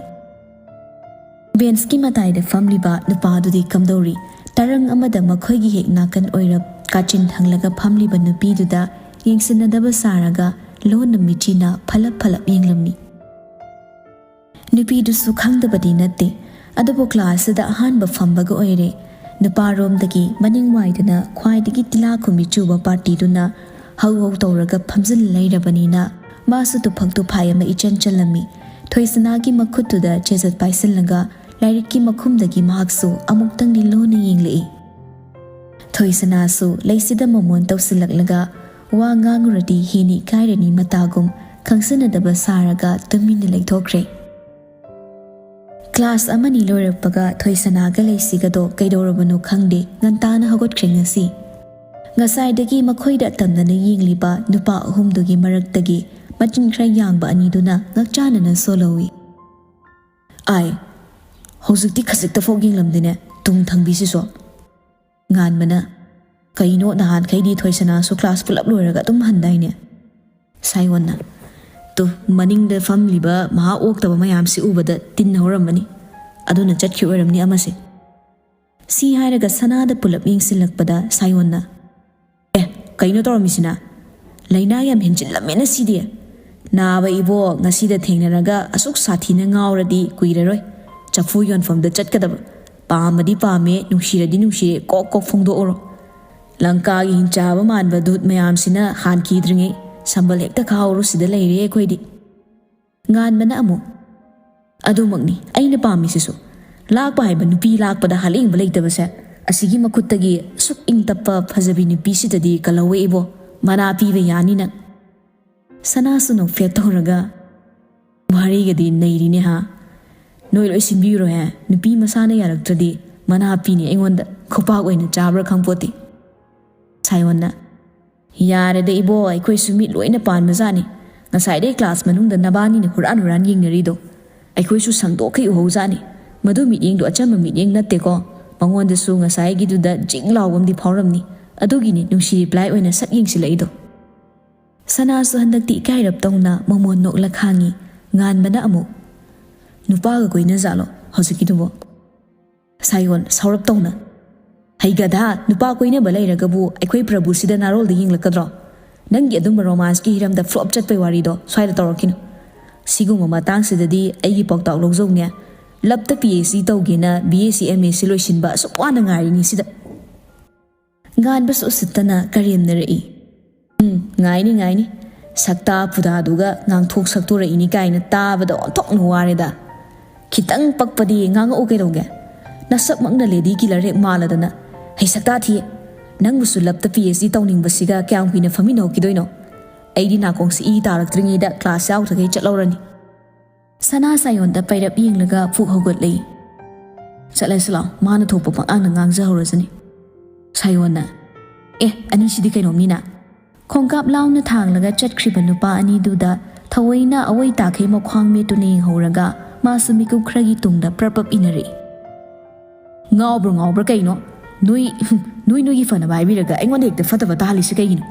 ꯕꯦꯟꯁꯀꯤ ꯃꯇꯥꯏꯗ ꯐꯝꯂꯤꯕ ꯅꯨꯄꯥꯗꯨꯗꯤ ꯀꯝꯗꯧꯔꯤ? ꯇꯔꯪ ꯑꯃꯗ ꯃꯈꯣꯏꯒꯤ ꯍꯦꯛ ꯅꯥꯀꯟ ꯑꯣꯏꯔꯞ ꯀꯥꯆꯤꯟ ꯊꯪꯂꯒ ꯐꯝꯂꯤꯕ ꯅꯨꯄꯤꯗꯨꯗ ꯌꯦꯡꯁꯤꯟꯅꯗꯕ ꯁꯥꯔꯒ ꯂꯣꯟꯅ ꯃꯤꯠꯆꯤꯅ ꯐꯂꯞ ꯐꯂꯞ ꯌꯦꯡꯂꯝꯃꯤ꯫ ꯅꯨꯄꯤꯗꯨꯁꯨ ꯈꯪꯗꯕꯗꯤ ꯅꯠꯇꯦ, ꯑꯗꯨꯕꯨ ꯀ꯭ꯂꯥꯁꯁꯤꯗ ꯑꯍꯥꯟꯕ ꯐꯝꯕꯒ ꯑꯣꯏꯔꯦ꯫ ꯅꯨꯄꯥꯔꯣꯝꯗꯒꯤ ꯃꯅꯤꯡ ꯋꯥꯏꯗꯅ ꯈ꯭ꯋꯥꯏꯗꯒꯤ ꯇꯤꯂꯥꯈꯨꯝꯕꯤ ꯆꯨꯕ ꯄꯥꯔꯇꯤꯗꯨꯅ ꯍꯧ ꯍꯧ ꯇꯧꯔꯒ ꯐꯝꯖꯤꯜꯂ ꯂꯩꯔꯕꯅꯤꯅ ꯃꯥꯁꯨ ꯇꯨꯐꯛ ꯇꯨꯐꯥꯏ ꯑꯃ ꯏꯆꯟ ꯆꯜꯂꯝꯃꯤ꯫ ꯊꯣꯏꯁꯅꯥꯒꯤ ꯃꯈꯨꯠꯇꯨꯗ ꯆꯦꯖꯠ ꯄꯥꯏꯁꯤꯜꯂꯒ ꯂꯥꯏꯔꯤꯛꯀꯤ ꯃꯈꯨꯝꯗꯒꯤ ꯃꯍꯥꯛꯁꯨ ꯑꯃꯨꯛꯇꯪꯗꯤ ꯂꯣꯟꯅ ꯌꯦꯡꯂꯛꯏ꯫ ꯊꯣꯏꯁꯅꯥꯁꯨ ꯂꯩꯁꯤꯗ ꯃꯃꯣꯟ ꯇꯧꯁꯤꯜꯂꯛꯂꯒ ꯋꯥ ꯉꯥꯡꯉꯨꯔꯗꯤ ꯍꯦꯟꯅ ꯏꯀꯥꯏꯔꯅꯤ ꯃꯇꯥꯒꯨꯝ ꯈꯪꯁꯟꯅꯗꯕ ꯁꯥꯔꯒ ꯇꯨꯃꯤꯟꯅ ꯂꯩꯊꯣꯛꯈ꯭ꯔꯦ꯫ ꯀ꯭ꯂꯥꯁ ꯑꯃꯅꯤ ꯂꯣꯏꯔꯛꯄꯒ ꯊꯣꯏꯁꯅꯥꯒ ꯂꯩꯁꯤꯒꯗꯣ ꯀꯩꯗꯧꯔꯕꯅꯣ ꯈꯪꯗꯦ, ꯉꯟꯇꯥꯅ ꯍꯧꯒꯠꯈ꯭ꯔꯦ ꯉꯁꯤ꯫ ꯉꯁꯥꯏꯗꯒꯤ ꯃꯈꯣꯏꯗ ꯇꯝꯅꯅ ꯌꯦꯡꯂꯤꯕ ꯅꯨꯄꯥ ꯑꯍꯨꯝꯗꯨꯒꯤ ꯃꯔꯛꯇꯒꯤ ꯃꯆꯤꯟ ꯈꯔ ꯌꯥꯡꯕ ꯑꯅꯤꯗꯨꯅ ꯉꯛꯆꯥꯅꯅ ꯁꯣꯜꯍꯧꯏ꯫ "ꯑꯥꯏ, ꯍꯧꯖꯤꯛꯇꯤ ꯈꯖꯤꯛꯇ ꯐꯥꯎ ꯌꯦꯡꯂꯝꯗꯦꯅꯦ ꯇꯨꯡ ꯊꯪꯕꯤꯁꯤꯁꯨ꯫" ꯉꯥꯟꯕꯅ, "ꯀꯩꯅꯣ, ꯅꯍꯥꯟꯈꯩꯗꯤ ꯊꯣꯏꯁꯅꯥꯁꯨ ꯀ꯭ꯂꯥꯁ ꯄꯨꯂꯞ ꯂꯣꯏꯔꯒ ꯑꯗꯨꯝ ꯍꯟꯗꯥꯏꯅꯦ?" ꯁꯥꯌꯣꯟꯅ, "ꯇꯨ, ꯃꯅꯤꯡꯗ ꯐꯝꯂꯤꯕ ꯃꯍꯥ ꯑꯣꯛꯇꯕ ꯃꯌꯥꯝꯁꯤ ꯎꯕꯗ ꯇꯤꯟ ꯍꯧꯔꯝꯃꯅꯤ, ꯑꯗꯨꯅ ꯆꯠꯈꯤ ꯑꯣꯏꯔꯝꯅꯤ ꯑꯃꯁꯦ꯫" ꯁꯤ ꯍꯥꯏꯔꯒ ꯁꯅꯥꯗ ꯄꯨꯂꯞ ꯌꯦꯡꯁꯤꯜꯂꯛꯄꯗ ꯁꯥꯌꯣꯟꯅ, "ꯑꯦ, ꯀꯩꯅꯣ ꯇꯧꯔꯝꯃꯤꯁꯤꯅ? ꯂꯥꯏꯅꯥ ꯌꯥꯝ ꯍꯦꯟꯖꯤꯜꯂꯝꯃꯦꯅ ꯁꯤꯗꯤ꯫ ꯅꯥꯕ ꯏꯕꯣ, ꯉꯁꯤꯗ ꯊꯦꯡꯅꯔꯒ ꯑꯁꯨꯛ ꯁꯥꯊꯤꯅ ꯉꯥꯎꯔꯗꯤ ꯀꯨꯏꯔꯔꯣꯏ꯫ ꯆꯐꯨ ꯌꯣꯟꯐꯝꯗ ꯆꯠꯀꯗꯕ꯫ ꯄꯥꯝꯃꯗꯤ ꯄꯥꯝꯃꯦ, ꯅꯨꯡꯁꯤꯔꯗꯤ ꯅꯨꯡꯁꯤꯔꯦ, ꯀꯣꯛ ꯀꯣꯛ ꯐꯣꯡꯗꯣꯛꯎꯔꯣ꯫" ꯂꯪꯀꯥꯒꯤ ꯍꯤꯡꯆꯥꯕ ꯃꯥꯟꯕ ꯗꯨꯠ ꯃꯌꯥꯝꯁꯤꯅ ꯍꯥꯟꯈꯤꯗ꯭ꯔꯤꯉꯩ ꯁꯝꯕꯜ ꯍꯦꯛꯇ ꯈꯥꯍꯧꯔꯣ ꯁꯤꯗ ꯂꯩꯔꯦ ꯑꯩꯈꯣꯏꯗꯤ꯫ ꯉꯥꯟꯕꯅ ꯑꯃꯨꯛ, "ꯑꯗꯨꯃꯛꯅꯤ ꯑꯩꯅ ꯄꯥꯝꯃꯤꯁꯤꯁꯨ꯫ ꯂꯥꯛꯄ ꯍꯥꯏꯕ ꯅꯨꯄꯤ ꯂꯥꯛꯄꯗ ꯍꯥꯠꯂꯦꯡꯕ ꯂꯩꯇꯕꯁꯦ꯫ ꯑꯁꯤꯒꯤ ꯃꯈꯨꯠꯇꯒꯤ ꯑꯁꯨꯛ ꯏꯪ ꯇꯞꯄ ꯐꯖꯕꯤ ꯅꯨꯄꯤꯁꯤꯗꯗꯤ ꯀꯜꯍꯧꯋꯦ ꯏꯕꯣ꯫ ꯃꯅꯥ ꯄꯤꯕ ꯌꯥꯅꯤ ꯅꯪ꯫" ꯁꯅꯥꯁꯨ ꯅꯣꯛꯐꯦꯠ ꯇꯧꯔꯒ, "ꯋꯥꯔꯤꯒꯗꯤ ꯅꯩꯔꯤꯅꯦ ꯍꯥ꯫ ꯅꯣꯏ ꯂꯣꯏ ꯁꯤꯟꯕꯤꯔꯣꯍꯦ꯫ ꯅꯨꯄꯤ ꯃꯁꯥꯅ ꯌꯥꯔꯛꯇ꯭ꯔꯗꯤ ꯃꯅꯥ ꯄꯤꯅꯤ ꯑꯩꯉꯣꯟꯗ꯫ ꯈꯨꯄꯥꯛ ꯑꯣꯏꯅ ꯆꯥꯕ꯭ꯔꯥ ꯈꯪꯄꯣꯠꯇꯦ꯫" ꯁꯥꯌꯣꯟꯅ, "ꯌꯥꯔꯦꯗ ꯏꯕꯣ, ꯑꯩꯈꯣꯏꯁꯨ ꯃꯤꯠ ꯂꯣꯏꯅ ꯄꯥꯟꯕꯖꯥꯠꯅꯤ꯫ ꯉꯁꯥꯏꯗꯩ ꯀ꯭ꯂꯥꯁ ꯃꯅꯨꯡꯗ ꯅꯕꯥꯅꯤꯅ ꯍꯨꯔꯥꯟ ꯍꯨꯔꯥꯟ ꯌꯦꯡꯅꯔꯤꯗꯣ ꯑꯩꯈꯣꯏꯁꯨ ꯁꯪꯗꯣꯛꯈꯩ ꯎꯍꯧꯖꯥꯠꯅꯤ꯫ ꯃꯗꯨ ꯃꯤꯠꯌꯦꯡꯗꯣ ꯑꯆꯝꯕ ꯃꯤꯠꯌꯦꯡ ꯅꯠꯇꯦꯀꯣ꯫ ꯃꯉꯣꯟꯗꯁꯨ ꯉꯁꯥꯏꯒꯤꯗꯨꯗ ꯖꯤꯡ ꯂꯥꯎꯕ ꯑꯃꯗꯤ ꯐꯥꯎꯔꯝꯅꯤ꯫ ꯑꯗꯨꯒꯤꯅꯤ ꯅꯨꯡꯁꯤ ꯔꯤꯄ꯭ꯂꯥꯏ ꯑꯣꯏꯅ ꯁꯠ ꯌꯦꯡꯁꯤꯜꯂꯛꯏꯗꯣ꯫" ꯁꯅꯥꯁꯨ ꯍꯟꯗꯛꯇꯤ ꯏꯀꯥꯏꯔꯞ ꯇꯧꯅ ꯃꯃꯣꯟ ꯅꯣꯛꯂ ꯈꯥꯡꯉꯤ꯫ ꯉꯥꯟꯕꯅ ꯑꯃꯨꯛ, "ꯅꯨꯄꯥꯒ ꯀꯣꯏꯅꯖꯥꯠꯂꯣ ꯍꯧꯖꯤꯛꯀꯤꯗꯨꯕꯣ?" ꯁꯥꯌꯣꯟ ꯁꯥꯎꯔꯞ ꯇꯧꯅ, "ꯍꯩ ꯒꯙꯥ, ꯅꯨꯄꯥ ꯀꯣꯏꯅꯕ ꯂꯩꯔꯒꯕꯨ ꯑꯩꯈꯣꯏ ꯄ꯭ꯔꯚꯨꯁꯤꯗ ꯅꯥꯔꯣꯜꯗ ꯌꯦꯡꯂꯛꯀꯗ꯭ꯔꯣ? ꯅꯪꯒꯤ ꯑꯗꯨꯝꯕ ꯔꯣꯃꯥꯟꯁꯀꯤ ꯍꯤꯔꯝꯗ ꯐ꯭ꯂꯣꯞ ꯆꯠꯄꯩ ꯋꯥꯔꯤꯗꯣ ꯁ꯭ꯋꯥꯏꯗ ꯇꯧꯔꯛꯈꯤꯅꯨ꯫ ꯁꯤꯒꯨꯝꯕ ꯃꯇꯥꯡꯁꯤꯗꯗꯤ ꯑꯩꯒꯤ ꯄꯥꯎꯇꯥꯛ ꯂꯧꯖꯧꯅꯦ꯫ ꯂꯞꯇ ꯄꯤ ꯑꯩꯆ ꯗꯤ ꯇꯧꯒꯦꯅ B S C M S C ꯂꯣꯏꯁꯤꯟꯕ ꯑꯁꯨꯛ ꯋꯥꯅ ꯉꯥꯏꯔꯤꯉꯩꯁꯤꯗ꯫" ꯉꯥꯟꯕꯁꯨ ꯎꯁꯤꯠꯇꯅ ꯀꯔꯦꯝꯅꯔꯛꯏ꯫ "ꯎꯝ, ꯉꯥꯏꯅꯤ, ꯉꯥꯏꯅꯤ꯫ ꯁꯛꯇꯥ ꯄꯨꯗꯥꯗꯨꯒ ꯉꯥꯡꯊꯣꯛ ꯁꯛꯇꯣꯔꯛꯏꯅꯤ ꯀꯥꯏꯅ ꯇꯥꯕꯗ ꯑꯣꯟꯊꯣꯛꯅ ꯋꯥꯔꯦꯗ꯫ ꯈꯤꯇꯪ ꯄꯛꯄꯗꯤ ꯉꯥꯡꯉꯛꯎ ꯀꯩꯗꯧꯒꯦ? ꯅꯁꯛꯃꯛꯅ ꯂꯦꯗꯤ ꯀꯤꯂꯔ ꯍꯦꯛ ꯃꯥꯜꯂꯗꯅ꯫ ꯍꯩ ꯁꯛꯇꯥ ꯊꯤ꯫ ꯅꯪꯕꯨꯁꯨ ꯂꯞꯇ ꯄꯤ ꯑꯩꯆ ꯗꯤ ꯇꯧꯅꯤꯡꯕꯁꯤꯒ ꯀꯌꯥꯝ ꯀꯨꯏꯅ ꯐꯝꯃꯤꯟꯅꯍꯧꯈꯤꯗꯣꯏꯅꯣ? ꯑꯩꯗꯤ ꯅꯥꯀꯣꯡꯁꯤ ꯏ ꯇꯥꯔꯛꯇ꯭ꯔꯤꯉꯩꯗ ꯀ꯭ꯂꯥꯁ ꯌꯥꯎꯗ꯭ꯔꯤꯉꯩ ꯆꯠꯍꯧꯔꯅꯤ꯫" ꯁꯅꯥ ꯁꯥꯌꯣꯟꯗ ꯄꯩꯔꯞ ꯌꯦꯡꯂꯒ ꯄꯨꯛ ꯍꯧꯒꯠꯂꯛꯏ꯫ "ꯆꯠꯂꯁꯤ ꯂꯥꯎ, ꯃꯥꯅ ꯊꯣꯛꯄ ꯄꯪꯉꯥꯡꯗ ꯉꯥꯡꯖꯍꯧꯔꯁꯅꯤ꯫" ꯁꯥꯌꯣꯟꯅ, "ꯑꯦ, ꯑꯅꯤꯁꯤꯗꯤ ꯀꯩꯅꯣꯝꯅꯤꯅ꯫" ꯈꯣꯡꯀꯥꯞ ꯂꯥꯎꯅ ꯊꯥꯡꯂꯒ ꯆꯠꯈ꯭ꯔꯤꯕ ꯅꯨꯄꯥ ꯑꯅꯤꯗꯨꯗ ꯊꯑꯣꯏꯅ ꯑꯋꯩ ꯇꯥꯈꯩ ꯃꯈ꯭ꯋꯥꯡ ꯃꯦꯠꯇꯨꯅ ꯌꯦꯡꯍꯧꯔꯒ ꯃꯥꯁꯨ ꯃꯤꯀꯨꯞ ꯈꯔꯒꯤ ꯇꯨꯡꯗ ꯄ꯭ꯔꯞ ꯄ꯭ꯔꯞ ꯏꯟꯅꯔꯛꯏ꯫ "ꯉꯥꯎꯕ꯭ꯔꯥ ꯉꯥꯎꯕ꯭ꯔꯥ ꯀꯩꯅꯣ? ꯅꯣꯏ, ꯅꯣꯏ ꯅꯣꯏꯒꯤ ꯐꯅꯕ ꯍꯥꯏꯕꯤꯔꯒ ꯑꯩꯉꯣꯟꯗ ꯍꯦꯛꯇ ꯐꯠꯇꯕ ꯇꯥꯍꯜꯂꯤꯁꯤ ꯀꯩꯒꯤꯅꯣ?"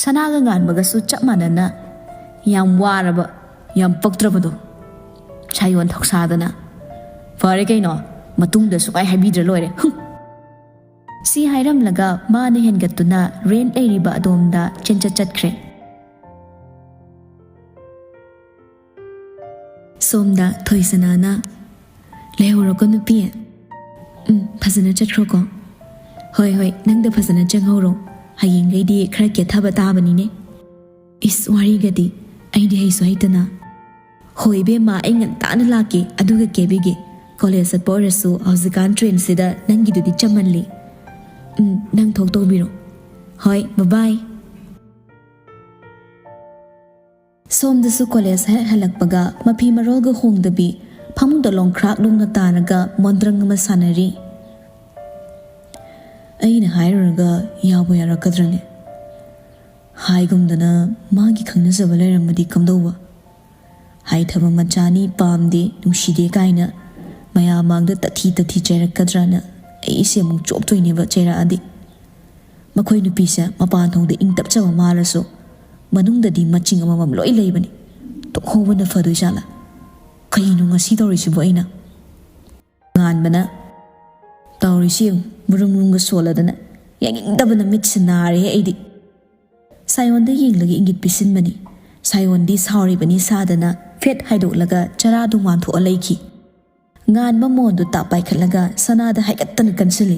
ꯁꯅꯥꯒ ꯉꯥꯟꯕꯒꯁꯨ ꯆꯞ ꯃꯥꯟꯅꯅ ꯌꯥꯝ ꯋꯥꯔꯕ, ꯌꯥꯝ ꯄꯛꯇ꯭ꯔꯕꯗꯣ꯫ ꯁꯥꯌꯣꯟ ꯊꯧꯁꯥꯗꯅ, "ꯐꯔꯦ ꯀꯩꯅꯣ, ꯃꯇꯨꯡꯗ ꯁꯨꯛꯍꯥꯏ ꯍꯥꯏꯕꯤꯗ꯭ꯔ ꯂꯣꯏꯔꯦ꯫ ꯍꯨꯝ!" ꯁꯤ ꯍꯥꯏꯔꯝꯂꯒ ꯃꯥꯅ ꯍꯦꯟꯒꯠꯇꯨꯅ ꯔꯦꯟꯠ ꯂꯩꯔꯤꯕ ꯑꯗꯣꯝꯗ ꯆꯦꯟꯆꯠ ꯆꯠꯈ꯭ꯔꯦ꯫ ꯁꯣꯝꯗ ꯊꯣꯏꯁꯅꯥꯅ, "ꯂꯩꯍꯧꯔꯣꯀꯣ ꯅꯨꯄꯤ꯫ ꯎꯝ, ꯐꯖꯅ ꯆꯠꯈ꯭ꯔꯣꯀꯣ꯫ "ꯍꯣꯏ ꯍꯣꯏ, ꯅꯪꯗ ꯐꯖꯅ ꯆꯪꯍꯧꯔꯣ꯫ ꯍꯌꯦꯡꯈꯩꯗꯤ ꯈꯔ ꯀꯦꯊꯕ ꯇꯥꯕꯅꯤꯅꯦ꯫ ꯏꯁ, ꯋꯥꯔꯤꯒꯗꯤ꯫ ꯑꯩꯗꯤ ꯍꯩꯁꯨ ꯍꯩꯇꯅ꯫ ꯍꯣꯏ ꯏꯕꯦꯝꯃ, ꯑꯩ ꯉꯟꯇꯥꯅ ꯂꯥꯛꯀꯦ, ꯑꯗꯨꯒ ꯀꯦꯕꯤꯒꯦ꯫ ꯀꯣꯂꯦꯖ ꯆꯠꯄ ꯑꯣꯏꯔꯁꯨ ꯍꯧꯖꯤꯛꯀꯥꯟ ꯇ꯭ꯔꯦꯟꯁꯤꯗ ꯅꯪꯒꯤꯗꯨꯗꯤ ꯆꯝꯃꯜꯂꯤ꯫ ꯎꯝ, ꯅꯪ ꯊꯣꯛ ꯇꯧꯕꯤꯔꯣ꯫ ꯍꯣꯏ, ꯕꯕꯥꯏ꯫" ꯁꯣꯝꯗꯁꯨ ꯀꯣꯂꯦꯖ ꯍꯦꯛ ꯍꯜꯂꯛꯄꯒ ꯃꯐꯤ ꯃꯔꯣꯜꯒ ꯍꯣꯡꯗꯕꯤ ꯐꯃꯨꯡꯗ ꯂꯣꯡꯈ꯭ꯔꯥꯛ ꯂꯣꯡꯅ ꯇꯥꯔꯒ ꯃꯣꯟꯗ꯭ꯔꯪ ꯑꯃ ꯁꯥꯟꯅꯔꯤ꯫ ꯑꯩꯅ ꯍꯥꯏꯔꯨꯔꯒ ꯌꯥꯕꯨ ꯌꯥꯔꯛꯀꯗ꯭ꯔꯅꯦ? ꯍꯥꯏꯒꯨꯝꯗꯅ ꯃꯥꯒꯤ ꯈꯪꯅꯖꯕ ꯂꯩꯔꯝꯃꯗꯤ ꯀꯝꯗꯧꯕ? ꯍꯥꯏꯊꯕ ꯃꯆꯥꯅꯤ, ꯄꯥꯝꯗꯦ, ꯅꯨꯡꯁꯤꯗꯦ ꯀꯥꯏꯅ ꯃꯌꯥꯝ ꯃꯥꯡꯗ ꯇꯊꯤ ꯇꯊꯤ ꯆꯩꯔꯛꯀꯗ꯭ꯔꯅ ꯑꯩꯁꯦ ꯑꯃꯨꯛ ꯆꯣꯞꯇꯣꯏꯅꯦꯕ ꯆꯩꯔꯛꯑꯗꯤ꯫ ꯃꯈꯣꯏ ꯅꯨꯄꯤꯁꯦ ꯃꯄꯥꯟ ꯊꯣꯡꯗ ꯏꯪ ꯇꯞꯆꯕ ꯃꯥꯜꯂꯁꯨ ꯃꯅꯨꯡꯗꯗꯤ ꯃꯆꯤꯡ ꯑꯃꯃꯝ ꯂꯣꯏ ꯂꯩꯕꯅꯤ꯫ ꯇꯣꯛꯍꯧꯕꯅ ꯐꯗꯣꯏ ꯖꯥꯠꯂꯥ? ꯀꯩꯅꯣ ꯉꯁꯤ ꯇꯧꯔꯤꯁꯤꯕꯨ ꯑꯩꯅ? ꯉꯥꯟꯕꯅ, "ꯇꯧꯔꯤꯁꯤ ꯌꯦꯡꯉꯨ, ꯃꯨꯔꯨꯝ ꯃꯨꯔꯨꯝꯒ ꯁꯣꯜꯂꯗꯅ ꯌꯦꯡꯅꯤꯡꯗꯕꯅ ꯃꯤꯠꯁꯦ ꯅꯥꯔꯦ ꯑꯩꯗꯤ꯫" ꯁꯥꯌꯣꯟꯗ ꯌꯦꯡꯂꯒ ꯏꯪꯒꯤꯠ ꯄꯤꯁꯤꯟꯕꯅꯤ꯫ ꯁꯥꯌꯣꯟꯗꯤ ꯁꯥꯎꯔꯤꯕꯅꯤ ꯁꯥꯗꯅ ꯐꯦꯠ ꯍꯥꯏꯗꯣꯛꯂꯒ ꯆꯔꯥꯗꯨ ꯃꯥꯟꯊꯣꯛꯑ ꯂꯩꯈꯤ꯫ ꯉꯥꯟꯕ ꯃꯣꯟꯗꯨ ꯇꯥꯞ ꯄꯥꯏꯈꯠꯂꯒ ꯁꯅꯥꯗ ꯍꯥꯏꯒꯠꯇꯅ ꯀꯟꯁꯤꯜꯂꯤ꯫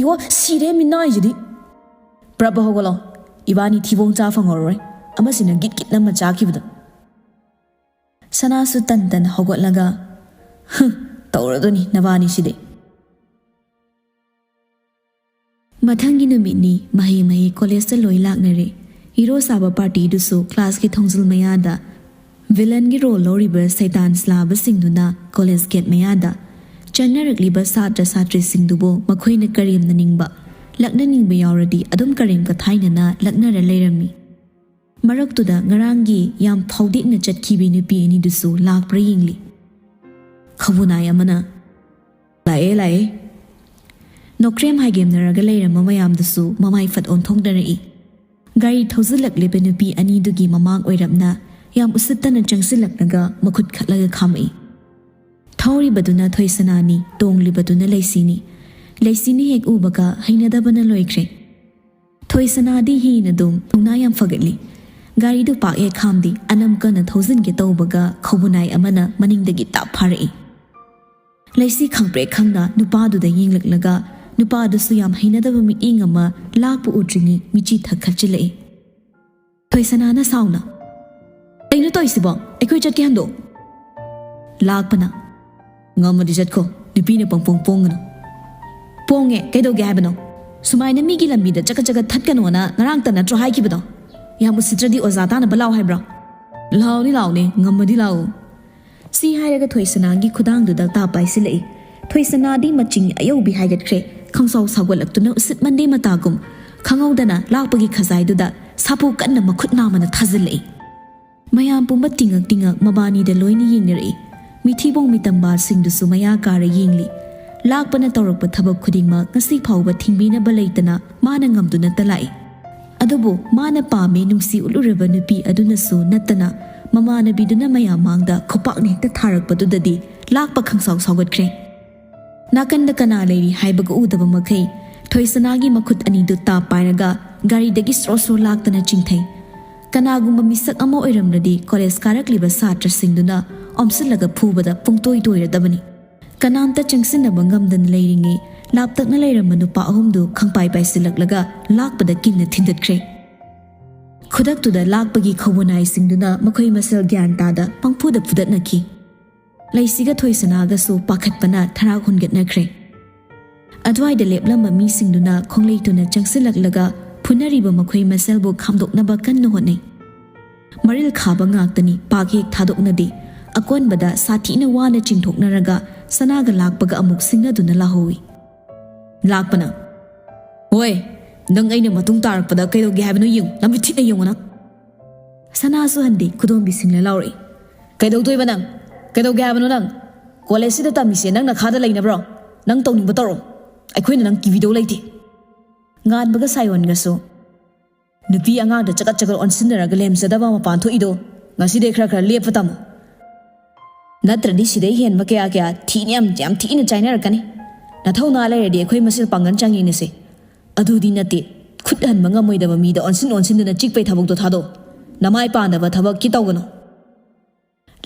"ꯏꯌꯣ, ꯁꯤꯔꯦ ꯃꯤꯅꯥꯏꯁꯤꯗꯤ! ꯄ꯭ꯔꯕ, ꯍꯧꯒꯠꯂꯣ, ꯏꯕꯥꯅꯤ ꯊꯤꯕꯣꯡ ꯆꯥ ꯐꯪꯍꯧꯔꯔꯣꯏ, ꯑꯃꯁꯤꯅ ꯒꯤꯠ ꯒꯤꯠ ꯅꯝꯃ ꯆꯥꯈꯤꯕꯗꯣ꯫" ꯁꯅꯥꯁꯨ ꯇꯟ ꯇꯟ ꯍꯧꯒꯠꯂꯒ, "ꯍꯨꯝ, ꯇꯧꯔꯗꯣꯏꯅꯤ ꯅꯕꯥꯅꯤꯁꯤꯗꯤ꯫" ꯃꯊꯪꯒꯤ ꯅꯨꯃꯤꯠꯅꯤ꯫ ꯃꯍꯩ ꯃꯍꯩ ꯀꯣꯂꯦꯖꯇ ꯂꯣꯏ ꯂꯥꯛꯅꯔꯦ꯫ ꯍꯤꯔꯣ ꯁꯥꯕ ꯄꯥꯔꯇꯤꯗꯨꯁꯨ ꯀ꯭ꯂꯥꯁꯀꯤ ꯊꯣꯡꯖꯤꯜ ꯃꯌꯥꯗ꯫ ꯚꯤꯂꯟꯒꯤ ꯔꯣꯜ ꯂꯧꯔꯤꯕ ꯁꯩꯇꯥꯟ ꯁ꯭ꯂꯥꯕꯁꯤꯡꯗꯨꯅ ꯀꯣꯂꯦꯖ ꯒꯦꯠ ꯃꯌꯥꯗ꯫ ꯆꯪꯅꯔꯛꯂꯤꯕ ꯁꯥꯇ꯭ꯔ ꯁꯥꯇ꯭ꯔꯤꯁꯤꯡꯗꯨꯕꯨ ꯃꯈꯣꯏꯅ ꯀꯔꯦꯝꯅꯅꯤꯡꯕ, ꯂꯛꯅꯅꯤꯡꯕ ꯌꯥꯎꯔꯗꯤ ꯑꯗꯨꯝ ꯀꯔꯦꯝ ꯀꯊꯥꯏꯅꯅ ꯂꯛꯅꯔ ꯂꯩꯔꯝꯃꯤ꯫ ꯃꯔꯛꯇꯨꯗ ꯉꯔꯥꯡꯒꯤ ꯌꯥꯝ ꯐꯥꯎꯗꯦꯛꯅ ꯆꯠꯈꯤꯕꯤ ꯅꯨꯄꯤ ꯑꯅꯤꯗꯨꯁꯨ ꯂꯥꯛꯄ꯭ꯔꯥ ꯌꯦꯡꯂꯤ꯫ ꯈꯕꯨꯅꯥꯏ ꯑꯃꯅ, "ꯂꯥꯛꯑꯦ, ꯂꯥꯛꯑꯦ꯫" ꯅꯣꯀ꯭ꯔꯦꯝ ꯍꯥꯏꯒꯦꯝꯅꯔꯒ ꯂꯩꯔꯝꯕ ꯃꯌꯥꯝꯗꯨꯁꯨ ꯃꯃꯥꯏ ꯐꯠ ꯑꯣꯟꯊꯣꯛꯅꯔꯛꯏ꯫ ꯒꯥꯔꯤ ꯊꯧꯖꯤꯜꯂꯛꯂꯤꯕ ꯅꯨꯄꯤ ꯑꯅꯤꯗꯨꯒꯤ ꯃꯃꯥꯡ ꯑꯣꯏꯔꯞꯅ ꯌꯥꯝ ꯎꯁꯤꯠꯇꯅ ꯆꯪꯁꯤꯜꯂꯛꯂꯒ ꯃꯈꯨꯠ ꯈꯠꯂꯒ ꯈꯥꯝꯃꯛꯏ꯫ ꯊꯧꯔꯤꯕꯗꯨꯅ ꯊꯣꯏꯁꯅꯥꯅꯤ, ꯇꯣꯡꯂꯤꯕꯗꯨꯅ ꯂꯩꯁꯤꯅꯤ꯫ ꯂꯩꯁꯤꯅ ꯍꯦꯛ ꯎꯕꯒ ꯍꯩꯅꯗꯕꯅ ꯂꯣꯏꯈ꯭ꯔꯦ꯫ ꯊꯣꯏꯁꯅꯥꯗꯤ ꯍꯦꯟꯅ ꯑꯗꯨꯝ ꯊꯧꯅꯥ ꯌꯥꯝ ꯐꯒꯠꯂꯤ꯫ ꯒꯥꯔꯤꯗꯨ ꯄꯥꯛ ꯍꯦꯛ ꯈꯥꯝꯗꯦ, ꯑꯅꯝ ꯀꯟꯅ ꯊꯧꯖꯤꯟꯒꯦ ꯇꯧꯕꯒ ꯈꯧꯕꯨꯅꯥꯏ ꯑꯃꯅ ꯃꯅꯤꯡꯗꯒꯤ ꯇꯥꯞ ꯐꯥꯔꯛꯏ꯫ ꯂꯩꯁꯤ ꯈꯪꯄ꯭ꯔꯦꯛ ꯈꯪꯅ ꯅꯨꯄꯥꯗꯨꯗ ꯌꯦꯡꯂꯛꯂꯒ ꯅꯨꯄꯥꯗꯨꯁꯨ ꯌꯥꯝ ꯍꯩꯅꯗꯕ ꯃꯤꯠꯌꯦꯡ ꯑꯃ ꯂꯥꯛꯄ ꯎꯗ꯭ꯔꯤꯉꯩ ꯃꯤꯆꯤ ꯊꯛꯈꯠꯆꯤꯜꯂꯛꯏ꯫ ꯊꯣꯏꯁꯅꯥꯅ ꯁꯥꯎꯅ, "ꯀꯩꯅꯣ ꯇꯧꯔꯤꯁꯤꯕꯣ? ꯑꯩꯈꯣꯏ ꯆꯠꯀꯦ ꯍꯟꯗꯣ!" ꯂꯥꯛꯄꯅ, "ꯉꯝꯃꯗꯤ ꯆꯠꯈꯣ, ꯅꯨꯄꯤꯅ ꯄꯪꯄꯣꯡ ꯄꯣꯡꯒꯅꯨ꯫" "ꯄꯣꯡꯉꯦ, ꯀꯩꯗꯧꯒꯦ ꯍꯥꯏꯕꯅꯣ? ꯁꯨꯃꯥꯏꯅ ꯃꯤꯒꯤ ꯂꯝꯕꯤꯗ ꯆꯀꯠ ꯆꯀꯠ ꯊꯠꯀꯅꯣꯅ ꯉꯔꯥꯡꯇ ꯅꯠꯇ꯭ꯔꯣ ꯍꯥꯏꯈꯤꯕꯗꯣ? ꯌꯥꯝ ꯎꯁꯤꯠꯇ꯭ꯔꯗꯤ ꯑꯣꯖꯥ ꯇꯥꯅꯕ ꯂꯥꯛꯑꯣ ꯍꯥꯏꯕ꯭ꯔꯣ?" "ꯂꯥꯛꯑꯣꯅꯦ, ꯂꯥꯛꯑꯣꯅꯦ, ꯉꯝꯃꯗꯤ ꯂꯥꯛꯑꯣ꯫" ꯁꯤ ꯍꯥꯏꯔꯒ ꯊꯣꯏꯁꯅꯥꯒꯤ ꯈꯨꯗꯥꯡꯗꯨꯗ ꯇꯥꯞ ꯄꯥꯏꯁꯤꯜꯂꯛꯏ꯫ ꯊꯣꯏꯁꯅꯥꯗꯤ ꯃꯆꯤꯡ ꯑꯌꯧꯕꯤ ꯍꯥꯏꯒꯠꯈ꯭ꯔꯦ꯫ ꯈꯪꯁꯥꯎ ꯁꯥꯎꯒꯠꯂꯛꯇꯨꯅ ꯎꯁꯤꯠ ꯃꯟꯗꯦ ꯃꯇꯥꯒꯨꯝ ꯈꯪꯍꯧꯗꯅ ꯂꯥꯛꯄꯒꯤ ꯈꯖꯥꯏꯗꯨꯗ ꯁꯥꯐꯨ ꯀꯟꯅ ꯃꯈꯨꯠ ꯅꯥꯝꯃꯅ ꯊꯥꯖꯤꯜꯂꯛꯏ꯫ ꯃꯌꯥꯝ ꯄꯨꯝꯕ ꯇꯤꯡꯉꯛ ꯇꯤꯡꯉꯛ ꯃꯕꯥꯅꯤꯗ ꯂꯣꯏꯅ ꯌꯦꯡꯅꯔꯛꯏ꯫ ꯃꯤꯊꯤꯕꯣꯡ ꯃꯤꯇꯝꯕꯥꯁꯤꯡꯗꯨꯁꯨ ꯃꯌꯥ ꯀꯥꯔ ꯌꯦꯡꯂꯤ꯫ ꯂꯥꯛꯄꯅ ꯇꯧꯔꯛꯄ ꯊꯕꯛ ꯈꯨꯗꯤꯡꯃꯛ ꯉꯁꯤ ꯐꯥꯎꯕ ꯊꯤꯡꯕꯤꯅꯕ ꯂꯩꯇꯅ ꯃꯥꯅ ꯉꯝꯗꯨꯅꯇ ꯂꯥꯛꯏ꯫ ꯑꯗꯨꯕꯨ ꯃꯥꯅ ꯄꯥꯝꯃꯤ ꯅꯨꯡꯁꯤ ꯎꯠꯂꯨꯔꯕ ꯅꯨꯄꯤ ꯑꯗꯨꯅꯁꯨ ꯅꯠꯇꯅ ꯃꯃꯥꯟꯅꯕꯤꯗꯨꯅ ꯃꯌꯥꯝ ꯃꯥꯡꯗ ꯈꯨꯄꯥꯛꯅ ꯍꯦꯛꯇ ꯊꯥꯔꯛꯄꯗꯨꯗꯗꯤ ꯂꯥꯛꯄ ꯈꯪꯁꯥꯎ ꯁꯥꯎꯒꯠꯈ꯭ꯔꯦ꯫ ꯅꯥꯀꯟꯗ ꯀꯅꯥ ꯂꯩꯔꯤ ꯍꯥꯏꯕꯒ ꯎꯗꯕ ꯃꯈꯩ ꯊꯣꯏꯁꯅꯥꯒꯤ ꯃꯈꯨꯠ ꯑꯅꯤꯗꯨ ꯇꯥꯞ ꯄꯥꯏꯔꯒ ꯒꯥꯔꯤꯗꯒꯤ ꯁ꯭ꯔꯣ ꯁ꯭ꯔꯣ ꯂꯥꯛꯇꯅ ꯆꯤꯡꯊꯩ꯫ ꯀꯅꯥꯒꯨꯝꯕ ꯃꯤꯁꯛ ꯑꯃ ꯑꯣꯏꯔꯝꯂꯗꯤ ꯀꯣꯂꯦꯖ ꯀꯥꯔꯛꯂꯤꯕ ꯁꯥꯇ꯭ꯔꯁꯤꯡꯗꯨꯅ ꯑꯣꯝꯁꯤꯜꯂꯒ ꯐꯨꯕꯗ ꯄꯨꯡꯇꯣꯏ ꯇꯣꯏꯔꯗꯕꯅꯤ꯫ ꯀꯅꯥꯝꯇ ꯆꯪꯁꯤꯟꯅꯕ ꯉꯝꯗꯅ ꯂꯩꯔꯤꯉꯩ ꯂꯥꯞꯇꯛꯅ ꯂꯩꯔꯝꯕ ꯅꯨꯄꯥ ꯑꯍꯨꯝꯗꯨ ꯈꯪꯄꯥꯏ ꯄꯥꯏꯁꯤꯜꯂꯛꯂꯒ ꯂꯥꯛꯄꯗ ꯀꯤꯟꯅ ꯊꯤꯟꯗꯠꯈ꯭ꯔꯦ꯫ ꯈꯨꯗꯛꯇꯨꯗ ꯂꯥꯛꯄꯒꯤ ꯈꯧꯕꯨꯅꯥꯏꯁꯤꯡꯗꯨꯅ ꯃꯈꯣꯏ ꯃꯁꯦꯜ ꯒ꯭ꯌꯥꯟ ꯇꯥꯗ ꯄꯪꯐꯨꯗ ꯐꯨꯗꯠꯅꯈꯤ꯫ ꯂꯩꯁꯤꯒ ꯊꯣꯏꯁꯅꯥꯒꯁꯨ ꯄꯥꯈꯠꯄꯅ ꯊꯔꯥꯛ ꯍꯨꯟꯒꯠꯅꯈ꯭ꯔꯦ꯫ ꯑꯗꯨꯋꯥꯏꯗ ꯂꯦꯞꯂꯝꯕ ꯃꯤꯁꯤꯡꯗꯨꯅ ꯈꯣꯡꯂꯩ ꯊꯨꯅ ꯆꯪꯁꯤꯜꯂꯛꯂꯒ ꯐꯨꯅꯔꯤꯕ ꯃꯈꯣꯏ ꯃꯁꯦꯜꯕꯨ ꯈꯥꯝꯗꯣꯛꯅꯕ ꯀꯟꯅ ꯍꯣꯠꯅꯩ꯫ ꯃꯔꯤꯜ ꯈꯥꯕ ꯉꯥꯛꯇꯅꯤ, ꯄꯥꯛ ꯍꯦꯛ ꯊꯥꯗꯣꯛꯅꯗꯦ꯫ ꯑꯀꯣꯟꯕꯗ ꯁꯥꯊꯤꯅ ꯋꯥꯅ ꯆꯤꯡꯊꯣꯛꯅꯔꯒ ꯁꯅꯥꯒ ꯂꯥꯛꯄꯒ ꯑꯃꯨꯛ ꯁꯤꯡꯅꯗꯨꯅ ꯂꯥꯍꯧꯏ꯫ ꯂꯥꯛꯄꯅ, "ꯍꯣꯏ, ꯅꯪ ꯑꯩꯅ ꯃꯇꯨꯡ ꯇꯥꯔꯛꯄꯗ ꯀꯩꯗꯧꯒꯦ ꯍꯥꯏꯕꯅꯣ ꯌꯦꯡꯉꯨ, ꯂꯝꯕꯤ ꯊꯤꯠꯅ ꯌꯦꯡꯉꯨ ꯅꯪ꯫" ꯁꯅꯥꯁꯨ ꯍꯟꯗꯦ, ꯈꯨꯗꯣꯝꯕꯤ ꯁꯤꯡꯂ ꯂꯥꯎꯔꯛꯏ꯫ "ꯀꯩꯗꯧꯗꯣꯏꯕ ꯅꯪ? ꯀꯩꯗꯧꯒꯦ ꯍꯥꯏꯕꯅꯣ ꯅꯪ? ꯀꯣꯂꯦꯖꯁꯤꯗ ꯇꯝꯃꯤꯁꯦ ꯅꯪ ꯅꯈꯥꯗ ꯂꯩꯅꯕ꯭ꯔꯣ? ꯅꯪ ꯇꯧꯅꯤꯡꯕ ꯇꯧꯔꯣ꯫ ꯑꯩꯈꯣꯏꯅ ꯅꯪ ꯀꯤꯕꯤꯗꯧ ꯂꯩꯇꯦ꯫" ꯉꯥꯟꯕꯒ ꯁꯥꯌꯣꯟꯒꯁꯨ, "ꯅꯨꯄꯤ ꯑꯉꯥꯡꯗ ꯆꯀꯠ ꯆꯀꯠ ꯑꯣꯟꯁꯤꯟꯅꯔꯒ ꯂꯦꯝꯖꯗꯕ ꯃꯄꯥꯟ ꯊꯣꯛꯏꯗꯣ, ꯉꯁꯤꯗꯩ ꯈꯔ ꯈꯔ ꯂꯦꯞꯄ ꯇꯝꯃꯨ꯫ ꯅꯠꯇ꯭ꯔꯗꯤ ꯁꯤꯗꯩ ꯍꯦꯟꯕ ꯀꯌꯥ ꯀꯌꯥ ꯊꯤꯅ ꯌꯥꯝ, ꯌꯥꯝ ꯊꯤꯅ ꯆꯥꯏꯅꯔꯛꯀꯅꯤ꯫ ꯅꯊꯧꯅꯥ ꯂꯩꯔꯗꯤ ꯑꯩꯈꯣꯏ ꯃꯁꯦꯜ ꯄꯥꯡꯒꯜ ꯆꯥꯡꯌꯦꯡꯅꯁꯦ꯫ ꯑꯗꯨꯗꯤ ꯅꯠꯇꯦ, ꯈꯨꯠ ꯍꯟꯕ ꯉꯝꯃꯣꯏꯗꯕ ꯃꯤꯗ ꯑꯣꯟꯁꯤꯟ ꯑꯣꯟꯁꯤꯟꯗꯨꯅ ꯆꯤꯛꯄꯩ ꯊꯕꯛꯇꯣ ꯊꯥꯗꯣꯛ꯫ ꯅꯃꯥꯏ ꯄꯥꯟꯗꯕ ꯊꯕꯛꯀꯤ ꯇꯧꯒꯅꯨ꯫"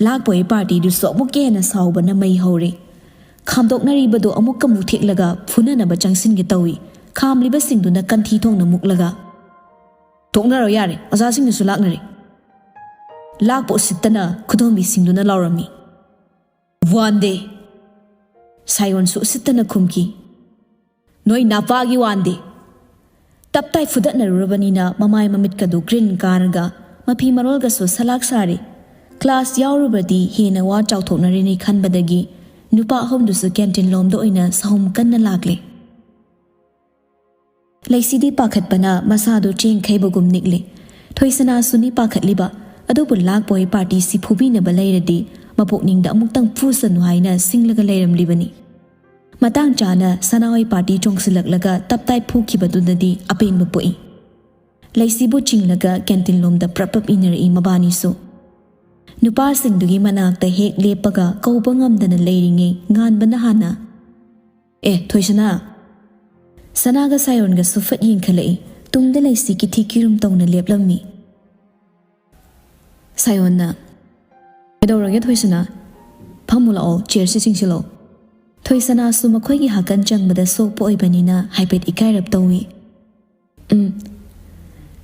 ꯂꯥꯛꯄꯣꯏ ꯄꯥꯔꯇꯤꯗꯨꯁꯨ ꯑꯃꯨꯛꯀ ꯍꯦꯟꯅ ꯁꯥꯎꯕꯅ ꯃꯩ ꯍꯧꯔꯦ꯫ ꯈꯥꯝꯗꯣꯛꯅꯔꯤꯕꯗꯨ ꯑꯃꯨꯛꯀ ꯃꯨꯛꯊꯦꯛꯂꯒ ꯐꯨꯅꯅꯕ ꯆꯪꯁꯤꯟꯒꯦ ꯇꯧꯏ꯫ ꯈꯥꯝꯂꯤꯕꯁꯤꯡꯗꯨꯅ ꯀꯟꯊꯤ ꯊꯣꯡꯅ ꯃꯨꯛꯂꯒ, "ꯊꯣꯛꯅꯔꯣ ꯌꯥꯔꯦ, ꯑꯣꯖꯥꯁꯤꯡꯅꯁꯨ ꯂꯥꯛꯅꯔꯦ꯫ ꯂꯥꯛꯄ ꯎꯁꯤꯠꯇꯅ" ꯈꯨꯗꯣꯝꯕꯤꯁꯤꯡꯗꯨꯅ ꯂꯥꯎꯔꯝꯃꯤ꯫ "ꯋꯥꯟꯗꯦ!" ꯁꯥꯌꯣꯟꯁꯨ ꯎꯁꯤꯠꯇꯅ ꯈꯨꯝꯈꯤ꯫ "ꯅꯣꯏ ꯅꯄꯥꯒꯤ ꯋꯥꯟꯗꯦ!" ꯇꯞꯇꯥꯏ ꯐꯨꯗꯠꯅꯔꯨꯔꯕꯅꯤꯅ ꯃꯃꯥꯏ ꯃꯃꯤꯠꯀꯗꯨ ꯒ꯭ꯔꯤꯟ ꯀꯥꯔꯒ ꯃꯐꯤ ꯃꯔꯣꯜꯒꯁꯨ ꯁꯂꯥꯛ ꯁꯥꯔꯤ꯫ ꯀ꯭ꯂꯥꯁ ꯌꯥꯎꯔꯨꯕꯗꯤ ꯍꯦꯟꯅ ꯋꯥ ꯆꯥꯎꯊꯣꯛꯅꯔꯤꯅꯤ ꯈꯟꯕꯗꯒꯤ ꯅꯨꯄꯥ ꯑꯍꯨꯝꯗꯨꯁꯨ ꯀꯦꯟꯇꯤꯟ ꯂꯣꯝꯗ ꯑꯣꯏꯅ ꯁꯍꯨꯝ ꯀꯟꯅ ꯂꯥꯛꯂꯦ꯫ ꯂꯩꯁꯤꯗꯤ ꯄꯥꯈꯠꯄꯅ ꯃꯁꯥꯗꯨ ꯆꯦꯡ ꯈꯩꯕꯒꯨꯝ ꯅꯤꯛꯂꯦ꯫ ꯊꯣꯏꯁꯅꯥꯁꯨꯅꯤ ꯄꯥꯈꯠꯂꯤꯕ, ꯑꯗꯨꯕꯨ ꯂꯥꯛꯄꯣꯏ ꯄꯥꯔꯇꯤꯁꯤ ꯐꯨꯕꯤꯅꯕ ꯂꯩꯔꯗꯤ ꯃꯄꯨꯛꯅꯤꯡꯗ ꯑꯃꯨꯛꯇꯪ ꯐꯨꯁꯅꯨ ꯍꯥꯏꯅ ꯁꯤꯡꯂꯒ ꯂꯩꯔꯝꯂꯤꯕꯅꯤ꯫ ꯃꯇꯥꯡ ꯆꯥꯅ ꯁꯅꯥꯍꯣꯏ ꯄꯥꯔꯇꯤ ꯆꯣꯡꯁꯤꯜꯂꯛꯂꯒ ꯇꯞꯇꯥꯏ ꯐꯨꯈꯤꯕꯗꯨꯗꯗꯤ ꯑꯄꯦꯟꯕ ꯄꯣꯛꯏ꯫ ꯂꯩꯁꯤꯕꯨ ꯆꯤꯡꯂꯒ ꯀꯦꯟꯇꯤꯟ ꯂꯣꯝꯗ ꯄ꯭ꯔꯞ ꯄ꯭ꯔꯞ ꯏꯟꯅꯔꯛꯏ ꯃꯕꯥꯅꯤꯁꯨ꯫ ꯅꯨꯄꯥꯁꯤꯡꯗꯨꯒꯤ ꯃꯅꯥꯛꯇ ꯍꯦꯛ ꯂꯦꯞꯄꯒ ꯀꯧꯕ ꯉꯝꯗꯅ ꯂꯩꯔꯤꯉꯩ ꯉꯥꯟꯕꯅ ꯍꯥꯟꯅ, "ꯑꯦ, ꯊꯣꯏꯁꯅꯥ!" ꯁꯅꯥꯒ ꯁꯥꯌꯣꯟꯒꯁꯨ ꯐꯠ ꯌꯦꯡꯈꯠꯂꯛꯏ꯫ ꯇꯨꯡꯗ ꯂꯩꯁꯤ ꯀꯤꯊꯤ ꯀꯤꯔꯨꯝ ꯇꯧꯅ ꯂꯦꯞꯂꯝꯃꯤ꯫ ꯁꯥꯌꯣꯟꯅ, "ꯀꯩꯗꯧꯔꯒꯦ ꯊꯣꯏꯁꯅꯥ? ꯐꯝꯃꯨ ꯂꯥꯛꯑꯣ, ꯆꯤꯌꯔꯁꯤ ꯆꯤꯡꯁꯤꯜꯂꯣ꯫" ꯊꯣꯏꯁꯅꯥꯁꯨ ꯃꯈꯣꯏꯒꯤ ꯍꯥꯀꯟ ꯆꯪꯕꯗ ꯁꯣꯛꯄ ꯑꯣꯏꯕꯅꯤꯅ ꯍꯥꯏꯐꯦꯠ ꯏꯀꯥꯏꯔꯞ ꯇꯧꯏ꯫ "ꯎꯝ꯫"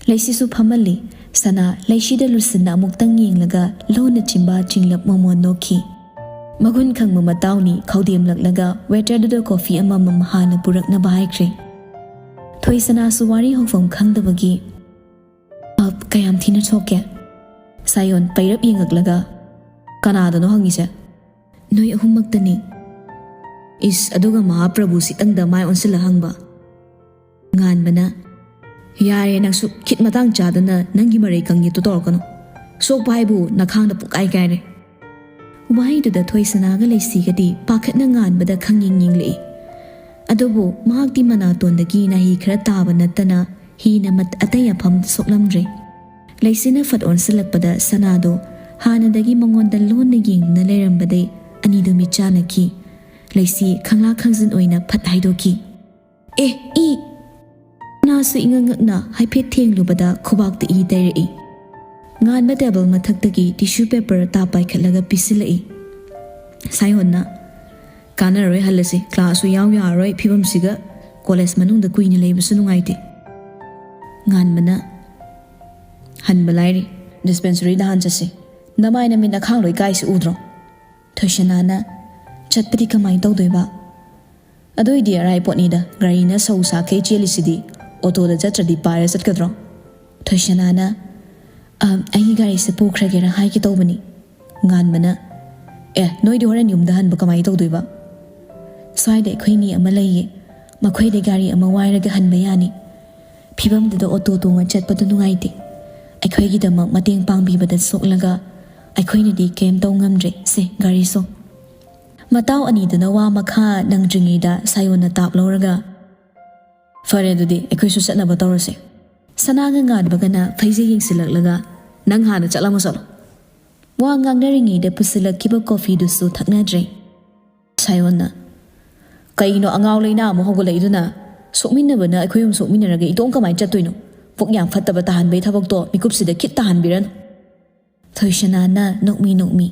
ꯂꯩꯁꯤꯁꯨ ꯐꯝꯍꯜꯂꯤ꯫ ꯁꯅꯥ ꯂꯩꯁꯤꯗ ꯂꯨꯁꯤꯟꯅ ꯑꯃꯨꯛꯇꯪ ꯌꯦꯡꯂꯒ ꯂꯣꯟꯅ ꯆꯤꯟꯕꯥ ꯆꯤꯡꯂꯞ ꯃꯣꯃꯣꯟ ꯅꯣꯛꯈꯤ꯫ ꯃꯒꯨꯟ ꯈꯪꯕ ꯃꯇꯥꯎꯅꯤ ꯈꯧꯗꯦꯝꯂꯛꯂꯒ ꯋꯦꯇꯔꯗꯨꯗ ꯀꯣꯐꯤ ꯑꯃꯃꯝ ꯍꯥꯟꯅ ꯄꯨꯔꯛꯅꯕ ꯍꯥꯏꯈ꯭ꯔꯦ꯫ ꯊꯣꯏꯁꯅꯥꯁꯨ ꯋꯥꯔꯤ ꯍꯧꯐꯝ ꯈꯪꯗꯕꯒꯤ, "ꯑꯞ, ꯀꯌꯥꯝ ꯊꯤꯅ ꯁꯣꯛꯀꯦ?" ꯁꯥꯌꯣꯟ ꯄꯩꯔꯞ ꯌꯦꯡꯉꯛꯂꯒ, "ꯀꯅꯥꯗꯅꯣ ꯍꯪꯉꯤꯁꯦ?" "ꯅꯣꯏ ꯑꯍꯨꯝꯃꯛꯇꯅꯤ꯫" ꯏꯁ, ꯑꯗꯨꯒ ꯃꯍꯥꯄ꯭ꯔꯚꯨꯁꯤꯇꯪꯗ ꯃꯥꯏ ꯑꯣꯟꯁꯤꯜꯂ ꯍꯪꯕ꯫ ꯉꯥꯟꯕꯅ, "ꯌꯥꯔꯦ, ꯅꯪꯁꯨ ꯈꯤꯠ ꯃꯇꯥꯡ ꯆꯥꯗꯅ ꯅꯪꯒꯤ ꯃꯔꯩ ꯀꯪꯌꯦꯠꯇꯨ ꯇꯧꯔꯛꯀꯅꯨ꯫ ꯁꯣꯛꯄ ꯍꯥꯏꯕꯨ ꯅꯈꯥꯡꯗ ꯄꯨꯡꯀꯥꯏ ꯀꯥꯏꯔꯦ꯫" ꯋꯥꯍꯩꯗꯨꯗ ꯊꯣꯏꯁꯅꯥꯒ ꯂꯩꯁꯤꯒꯗꯤ ꯄꯥꯈꯠꯅ ꯉꯥꯟꯕꯗ ꯈꯪꯌꯦꯡ ꯌꯦꯡꯂꯛꯏ꯫ ꯑꯗꯨꯕꯨ ꯃꯍꯥꯛꯇꯤ ꯃꯅꯥꯇꯣꯟꯗꯒꯤ ꯅꯥꯍꯤ ꯈꯔ ꯇꯥꯕ ꯅꯠꯇꯅ ꯍꯤꯅ ꯃꯠ ꯑꯇꯩ ꯑꯐꯝ ꯁꯣꯛꯂꯝꯗ꯭ꯔꯦ꯫ ꯂꯩꯁꯤꯅ ꯐꯠ ꯑꯣꯟꯁꯤꯜꯂꯛꯄꯗ ꯁꯅꯥꯗꯣ ꯍꯥꯟꯅꯗꯒꯤ ꯃꯉꯣꯟꯗ ꯂꯣꯟꯅ ꯌꯦꯡꯗꯨꯅ ꯂꯩꯔꯝꯕꯗꯩ ꯑꯅꯤꯗꯨ ꯃꯤꯠ ꯆꯥꯟꯅꯈꯤ꯫ ꯂꯩꯁꯤ ꯈꯪꯂꯥ ꯈꯪꯖꯤꯟ ꯑꯣꯏꯅ ꯐꯠ ꯍꯥꯏꯗꯣꯛꯈꯤ꯫ "ꯑꯦ, ꯏ!" ꯁꯅꯥꯁꯨ ꯏꯉꯛ ꯉꯛꯅ ꯍꯥꯏꯐꯦꯠ ꯊꯦꯡꯂꯨꯕꯗ ꯈꯨꯕꯥꯛꯇ ꯏ ꯇꯩꯔꯛꯏ꯫ ꯉꯥꯟꯕ ꯇꯦꯕꯜ ꯃꯊꯛꯇꯒꯤ ꯇꯤꯁꯨ ꯄꯦꯄꯔ ꯇꯥ ꯄꯥꯏꯈꯠꯂꯒ ꯄꯤꯁꯤꯜꯂꯛꯏ꯫ ꯁꯥꯌꯣꯟꯅ, "ꯀꯥꯟꯅꯔꯣꯏ, ꯍꯜꯂꯁꯤ, ꯀ꯭ꯂꯥꯁꯁꯨ ꯌꯥꯎ ꯌꯥꯔꯔꯣꯏ, ꯐꯤꯕꯝꯁꯤꯒ ꯀꯣꯂꯦꯖ ꯃꯅꯨꯡꯗ ꯀꯨꯏꯅ ꯂꯩꯕꯁꯨ ꯅꯨꯡꯉꯥꯏꯇꯦ"꯫ ꯉꯥꯟꯕꯅ, "ꯍꯟꯕ ꯂꯥꯏꯔꯤ, ꯗꯤꯁꯄꯦꯟꯁꯔꯤꯗ ꯍꯥꯟ ꯆꯠꯁꯤ꯫ ꯅꯃꯥꯏ ꯅꯃꯤꯠ ꯅꯈꯥꯡ ꯂꯣꯏ ꯀꯥꯏꯁꯤ ꯎꯗ꯭ꯔꯣ?" ꯊꯣꯏꯁꯅꯥꯅ, "ꯆꯠꯄꯗꯤ ꯀꯃꯥꯏꯅ ꯇꯧꯗꯣꯏꯕ? ꯑꯗꯨꯏꯗꯤ ꯑꯔꯥꯏ ꯄꯣꯠꯅꯤꯗ, ꯒꯥꯔꯤꯅ ꯁꯧ ꯁꯥꯈꯩ ꯆꯦꯜꯂꯤꯁꯤꯗꯤ, ꯑꯣꯇꯣꯗ ꯆꯠꯇ꯭ꯔꯗꯤ ꯄꯥꯏꯔ ꯆꯠꯀꯗ꯭ꯔꯣ?" ꯊꯣꯏꯁꯅꯥꯅ, "ꯑ, ꯑꯩꯒꯤ ꯒꯥꯔꯤꯁꯦ ꯄꯨꯈ꯭ꯔꯒꯦꯔꯥ ꯍꯥꯏꯒꯦ ꯇꯧꯕꯅꯤ"꯫ ꯉꯥꯟꯕꯅ, "ꯑꯦ, ꯅꯣꯏꯗꯤ ꯍꯣꯔꯦꯟ ꯌꯨꯝꯗ ꯍꯟꯕ ꯀꯃꯥꯏꯅ ꯇꯧꯗꯣꯏꯕ? ꯁ꯭ꯋꯥꯏꯗ ꯑꯩꯈꯣꯏ ꯅꯦ ꯑꯃ ꯂꯩꯌꯦ, ꯃꯈꯣꯏꯗ ꯒꯥꯔꯤ ꯑꯃ ꯋꯥꯏꯔꯒ ꯍꯟꯕ ꯌꯥꯅꯤ꯫ ꯐꯤꯕꯝꯗꯨꯗ ꯑꯣꯇꯣ ꯇꯣꯡꯉ ꯆꯠꯄꯗꯨ ꯅꯨꯡꯉꯥꯏꯇꯦ꯫ ꯑꯩꯈꯣꯏꯒꯤꯗꯃꯛ ꯃꯇꯦꯡ ꯄꯥꯡꯕꯤꯕꯗ ꯁꯣꯛꯂꯒ ꯑꯩꯈꯣꯏꯅꯗꯤ ꯀꯩꯝ ꯇꯧ ꯉꯝꯗ꯭ꯔꯦ꯫ ꯁꯦ, ꯒꯥꯔꯤ ꯁꯣ"꯫ ꯃꯇꯥꯎ ꯑꯅꯤꯗꯨꯅ ꯋꯥ ꯃꯈꯥ ꯅꯪꯗ꯭ꯔꯤꯉꯩꯗ ꯁꯥꯌꯣꯟꯅ ꯇꯥꯞ ꯂꯧꯔꯒ, "ꯐꯔꯦ, ꯑꯗꯨꯗꯤ ꯑꯩꯈꯣꯏꯁꯨ ꯆꯠꯅꯕ ꯇꯧꯔꯁꯦ"꯫ ꯁꯅꯥꯒ ꯉꯥꯟꯕꯒꯅ ꯐꯩꯖꯩ ꯌꯦꯡꯁꯤꯜꯂꯛꯂꯒ, "ꯅꯪ ꯍꯥꯟꯅ ꯆꯠꯂꯝꯃꯣ ꯆꯠꯂꯣ"꯫ ꯋꯥ ꯉꯥꯡꯅꯔꯤꯉꯩꯗ ꯄꯨꯁꯤꯜꯂꯛꯈꯤꯕ ꯀꯣꯐꯤꯗꯨꯁꯨ ꯊꯛꯅꯗ꯭ꯔꯦ꯫ ꯁꯥꯌꯣꯟꯅ, "ꯀꯩꯅꯣ ꯑꯉꯥꯎ ꯂꯩꯅꯥ ꯑꯃ ꯍꯧꯒꯠꯂꯛꯏꯗꯨꯅ? ꯁꯣꯛꯃꯤꯟꯅꯕꯅ ꯑꯩꯈꯣꯏ ꯑꯍꯨꯝ ꯁꯣꯛꯃꯤꯟꯅꯔꯒ ꯏꯇꯣꯝ ꯀꯃꯥꯏꯅ ꯆꯠꯇꯣꯏꯅꯣ? ꯄꯨꯛ ꯌꯥꯝ ꯐꯠꯇꯕ ꯇꯥꯍꯟꯕꯩ ꯊꯕꯛꯇꯣ ꯃꯤꯀꯨꯞꯁꯤꯗ ꯈꯤꯠ ꯇꯥꯍꯟꯕꯤꯔꯅꯨ"꯫ ꯊꯣꯏꯁꯅꯥꯅ ꯅꯣꯛꯃꯤ ꯅꯣꯛꯃꯤ,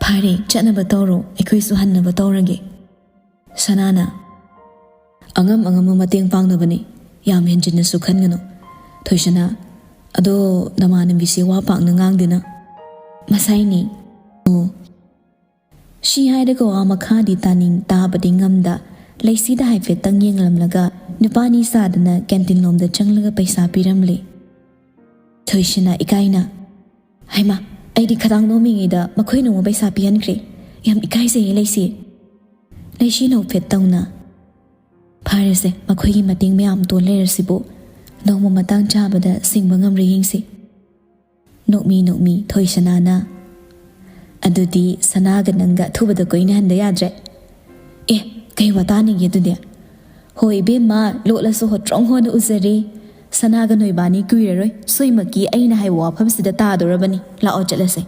"ꯐꯔꯦ, ꯆꯠꯅꯕ ꯇꯧꯔꯣ, ꯑꯩꯈꯣꯏꯁꯨ ꯍꯟꯅꯕ ꯇꯧꯔꯒꯦ"꯫ ꯁꯅꯥꯅ, "ꯑꯉꯝ ꯑꯉꯝꯕ ꯃꯇꯦꯡ ꯄꯥꯡꯅꯕꯅꯤ, ꯌꯥꯝ ꯍꯦꯟꯖꯤꯟꯅꯁꯨ ꯈꯟꯒꯅꯨ꯫ ꯊꯣꯏꯁꯅꯥ, ꯑꯗꯣ ꯅꯃꯥꯟꯅꯕꯤꯁꯦ ꯋꯥ ꯄꯥꯛꯅ ꯉꯥꯡꯗꯦꯅ"꯫ "ꯃꯁꯥꯏꯅꯤ"꯫ "ꯑꯣ"꯫ ꯁꯤ ꯍꯥꯏꯔꯒ ꯋꯥ ꯃꯈꯥꯗꯤ ꯇꯥꯅꯤꯡ ꯇꯥꯕꯗꯤ ꯉꯝꯗ, ꯂꯩꯁꯤꯗ ꯍꯥꯏꯐꯦꯠꯇꯪ ꯌꯦꯡꯂꯝꯂꯒ ꯅꯨꯄꯥꯅꯤ ꯆꯥꯗꯅ ꯀꯦꯟꯇꯤꯟ ꯂꯣꯝꯗ ꯆꯪꯂꯒ ꯄꯩꯁꯥ ꯄꯤꯔꯝꯂꯦ꯫ ꯊꯣꯏꯁꯅꯥ ꯏꯀꯥꯏꯅ, "ꯍꯩꯃꯥ, ꯑꯩꯗꯤ ꯈꯗꯥꯡ ꯅꯣꯝꯃꯤꯉꯩꯗ ꯃꯈꯣꯏꯅ ꯑꯃꯨꯛ ꯄꯩꯁꯥ ꯄꯤꯍꯟꯈ꯭ꯔꯦ꯫ ꯌꯥꯝ ꯏꯀꯥꯏꯖꯩꯌꯦ ꯂꯩꯁꯤ"꯫ ꯂꯩꯁꯤ ꯅꯣꯛꯐꯦꯠ ꯇꯧꯅ, "ꯐꯔꯦꯁꯦ, ꯃꯈꯣꯏꯒꯤ ꯃꯇꯦꯡ ꯃꯌꯥꯝ ꯇꯣꯟ ꯂꯩꯔꯁꯤꯕꯨ, ꯅꯣꯡꯃ ꯃꯇꯥꯡ ꯆꯥꯕꯗ ꯁꯤꯡꯕ ꯉꯝꯕ꯭ꯔꯥ ꯌꯦꯡꯁꯤ"꯫ ꯅꯣꯛꯃꯤ ꯅꯣꯛꯃꯤ ꯊꯣꯏꯁꯅꯥꯅ, "ꯑꯗꯨꯗꯤ ꯁꯅꯥꯒ ꯅꯪꯒ ꯑꯊꯨꯕꯗ ꯀꯣꯏꯅꯍꯟꯕ ꯌꯥꯗ꯭ꯔꯦ"꯫ "ꯑꯦ, ꯀꯩ ꯋꯥꯇꯥꯅꯤꯒꯦ ꯑꯗꯨꯗꯤ? ꯍꯣꯏ ꯏꯕꯦꯝꯃ, ꯂꯣꯠꯂꯁꯨ ꯍꯣꯇ꯭ꯔꯣꯡ ꯍꯣꯅ ꯎꯖꯔꯦ꯫ ꯁꯅꯥꯒ ꯅꯣꯏꯕꯥꯅꯤ ꯀꯨꯏꯔꯔꯣꯏ, ꯁꯣꯏꯃꯛꯀꯤ ꯑꯩꯅ ꯍꯥꯏꯕ ꯋꯥꯐꯝꯁꯤꯗ ꯇꯥꯗꯧꯔꯕꯅꯤ꯫ ꯂꯥꯛꯑꯣ ꯆꯠꯂꯁꯦ"꯫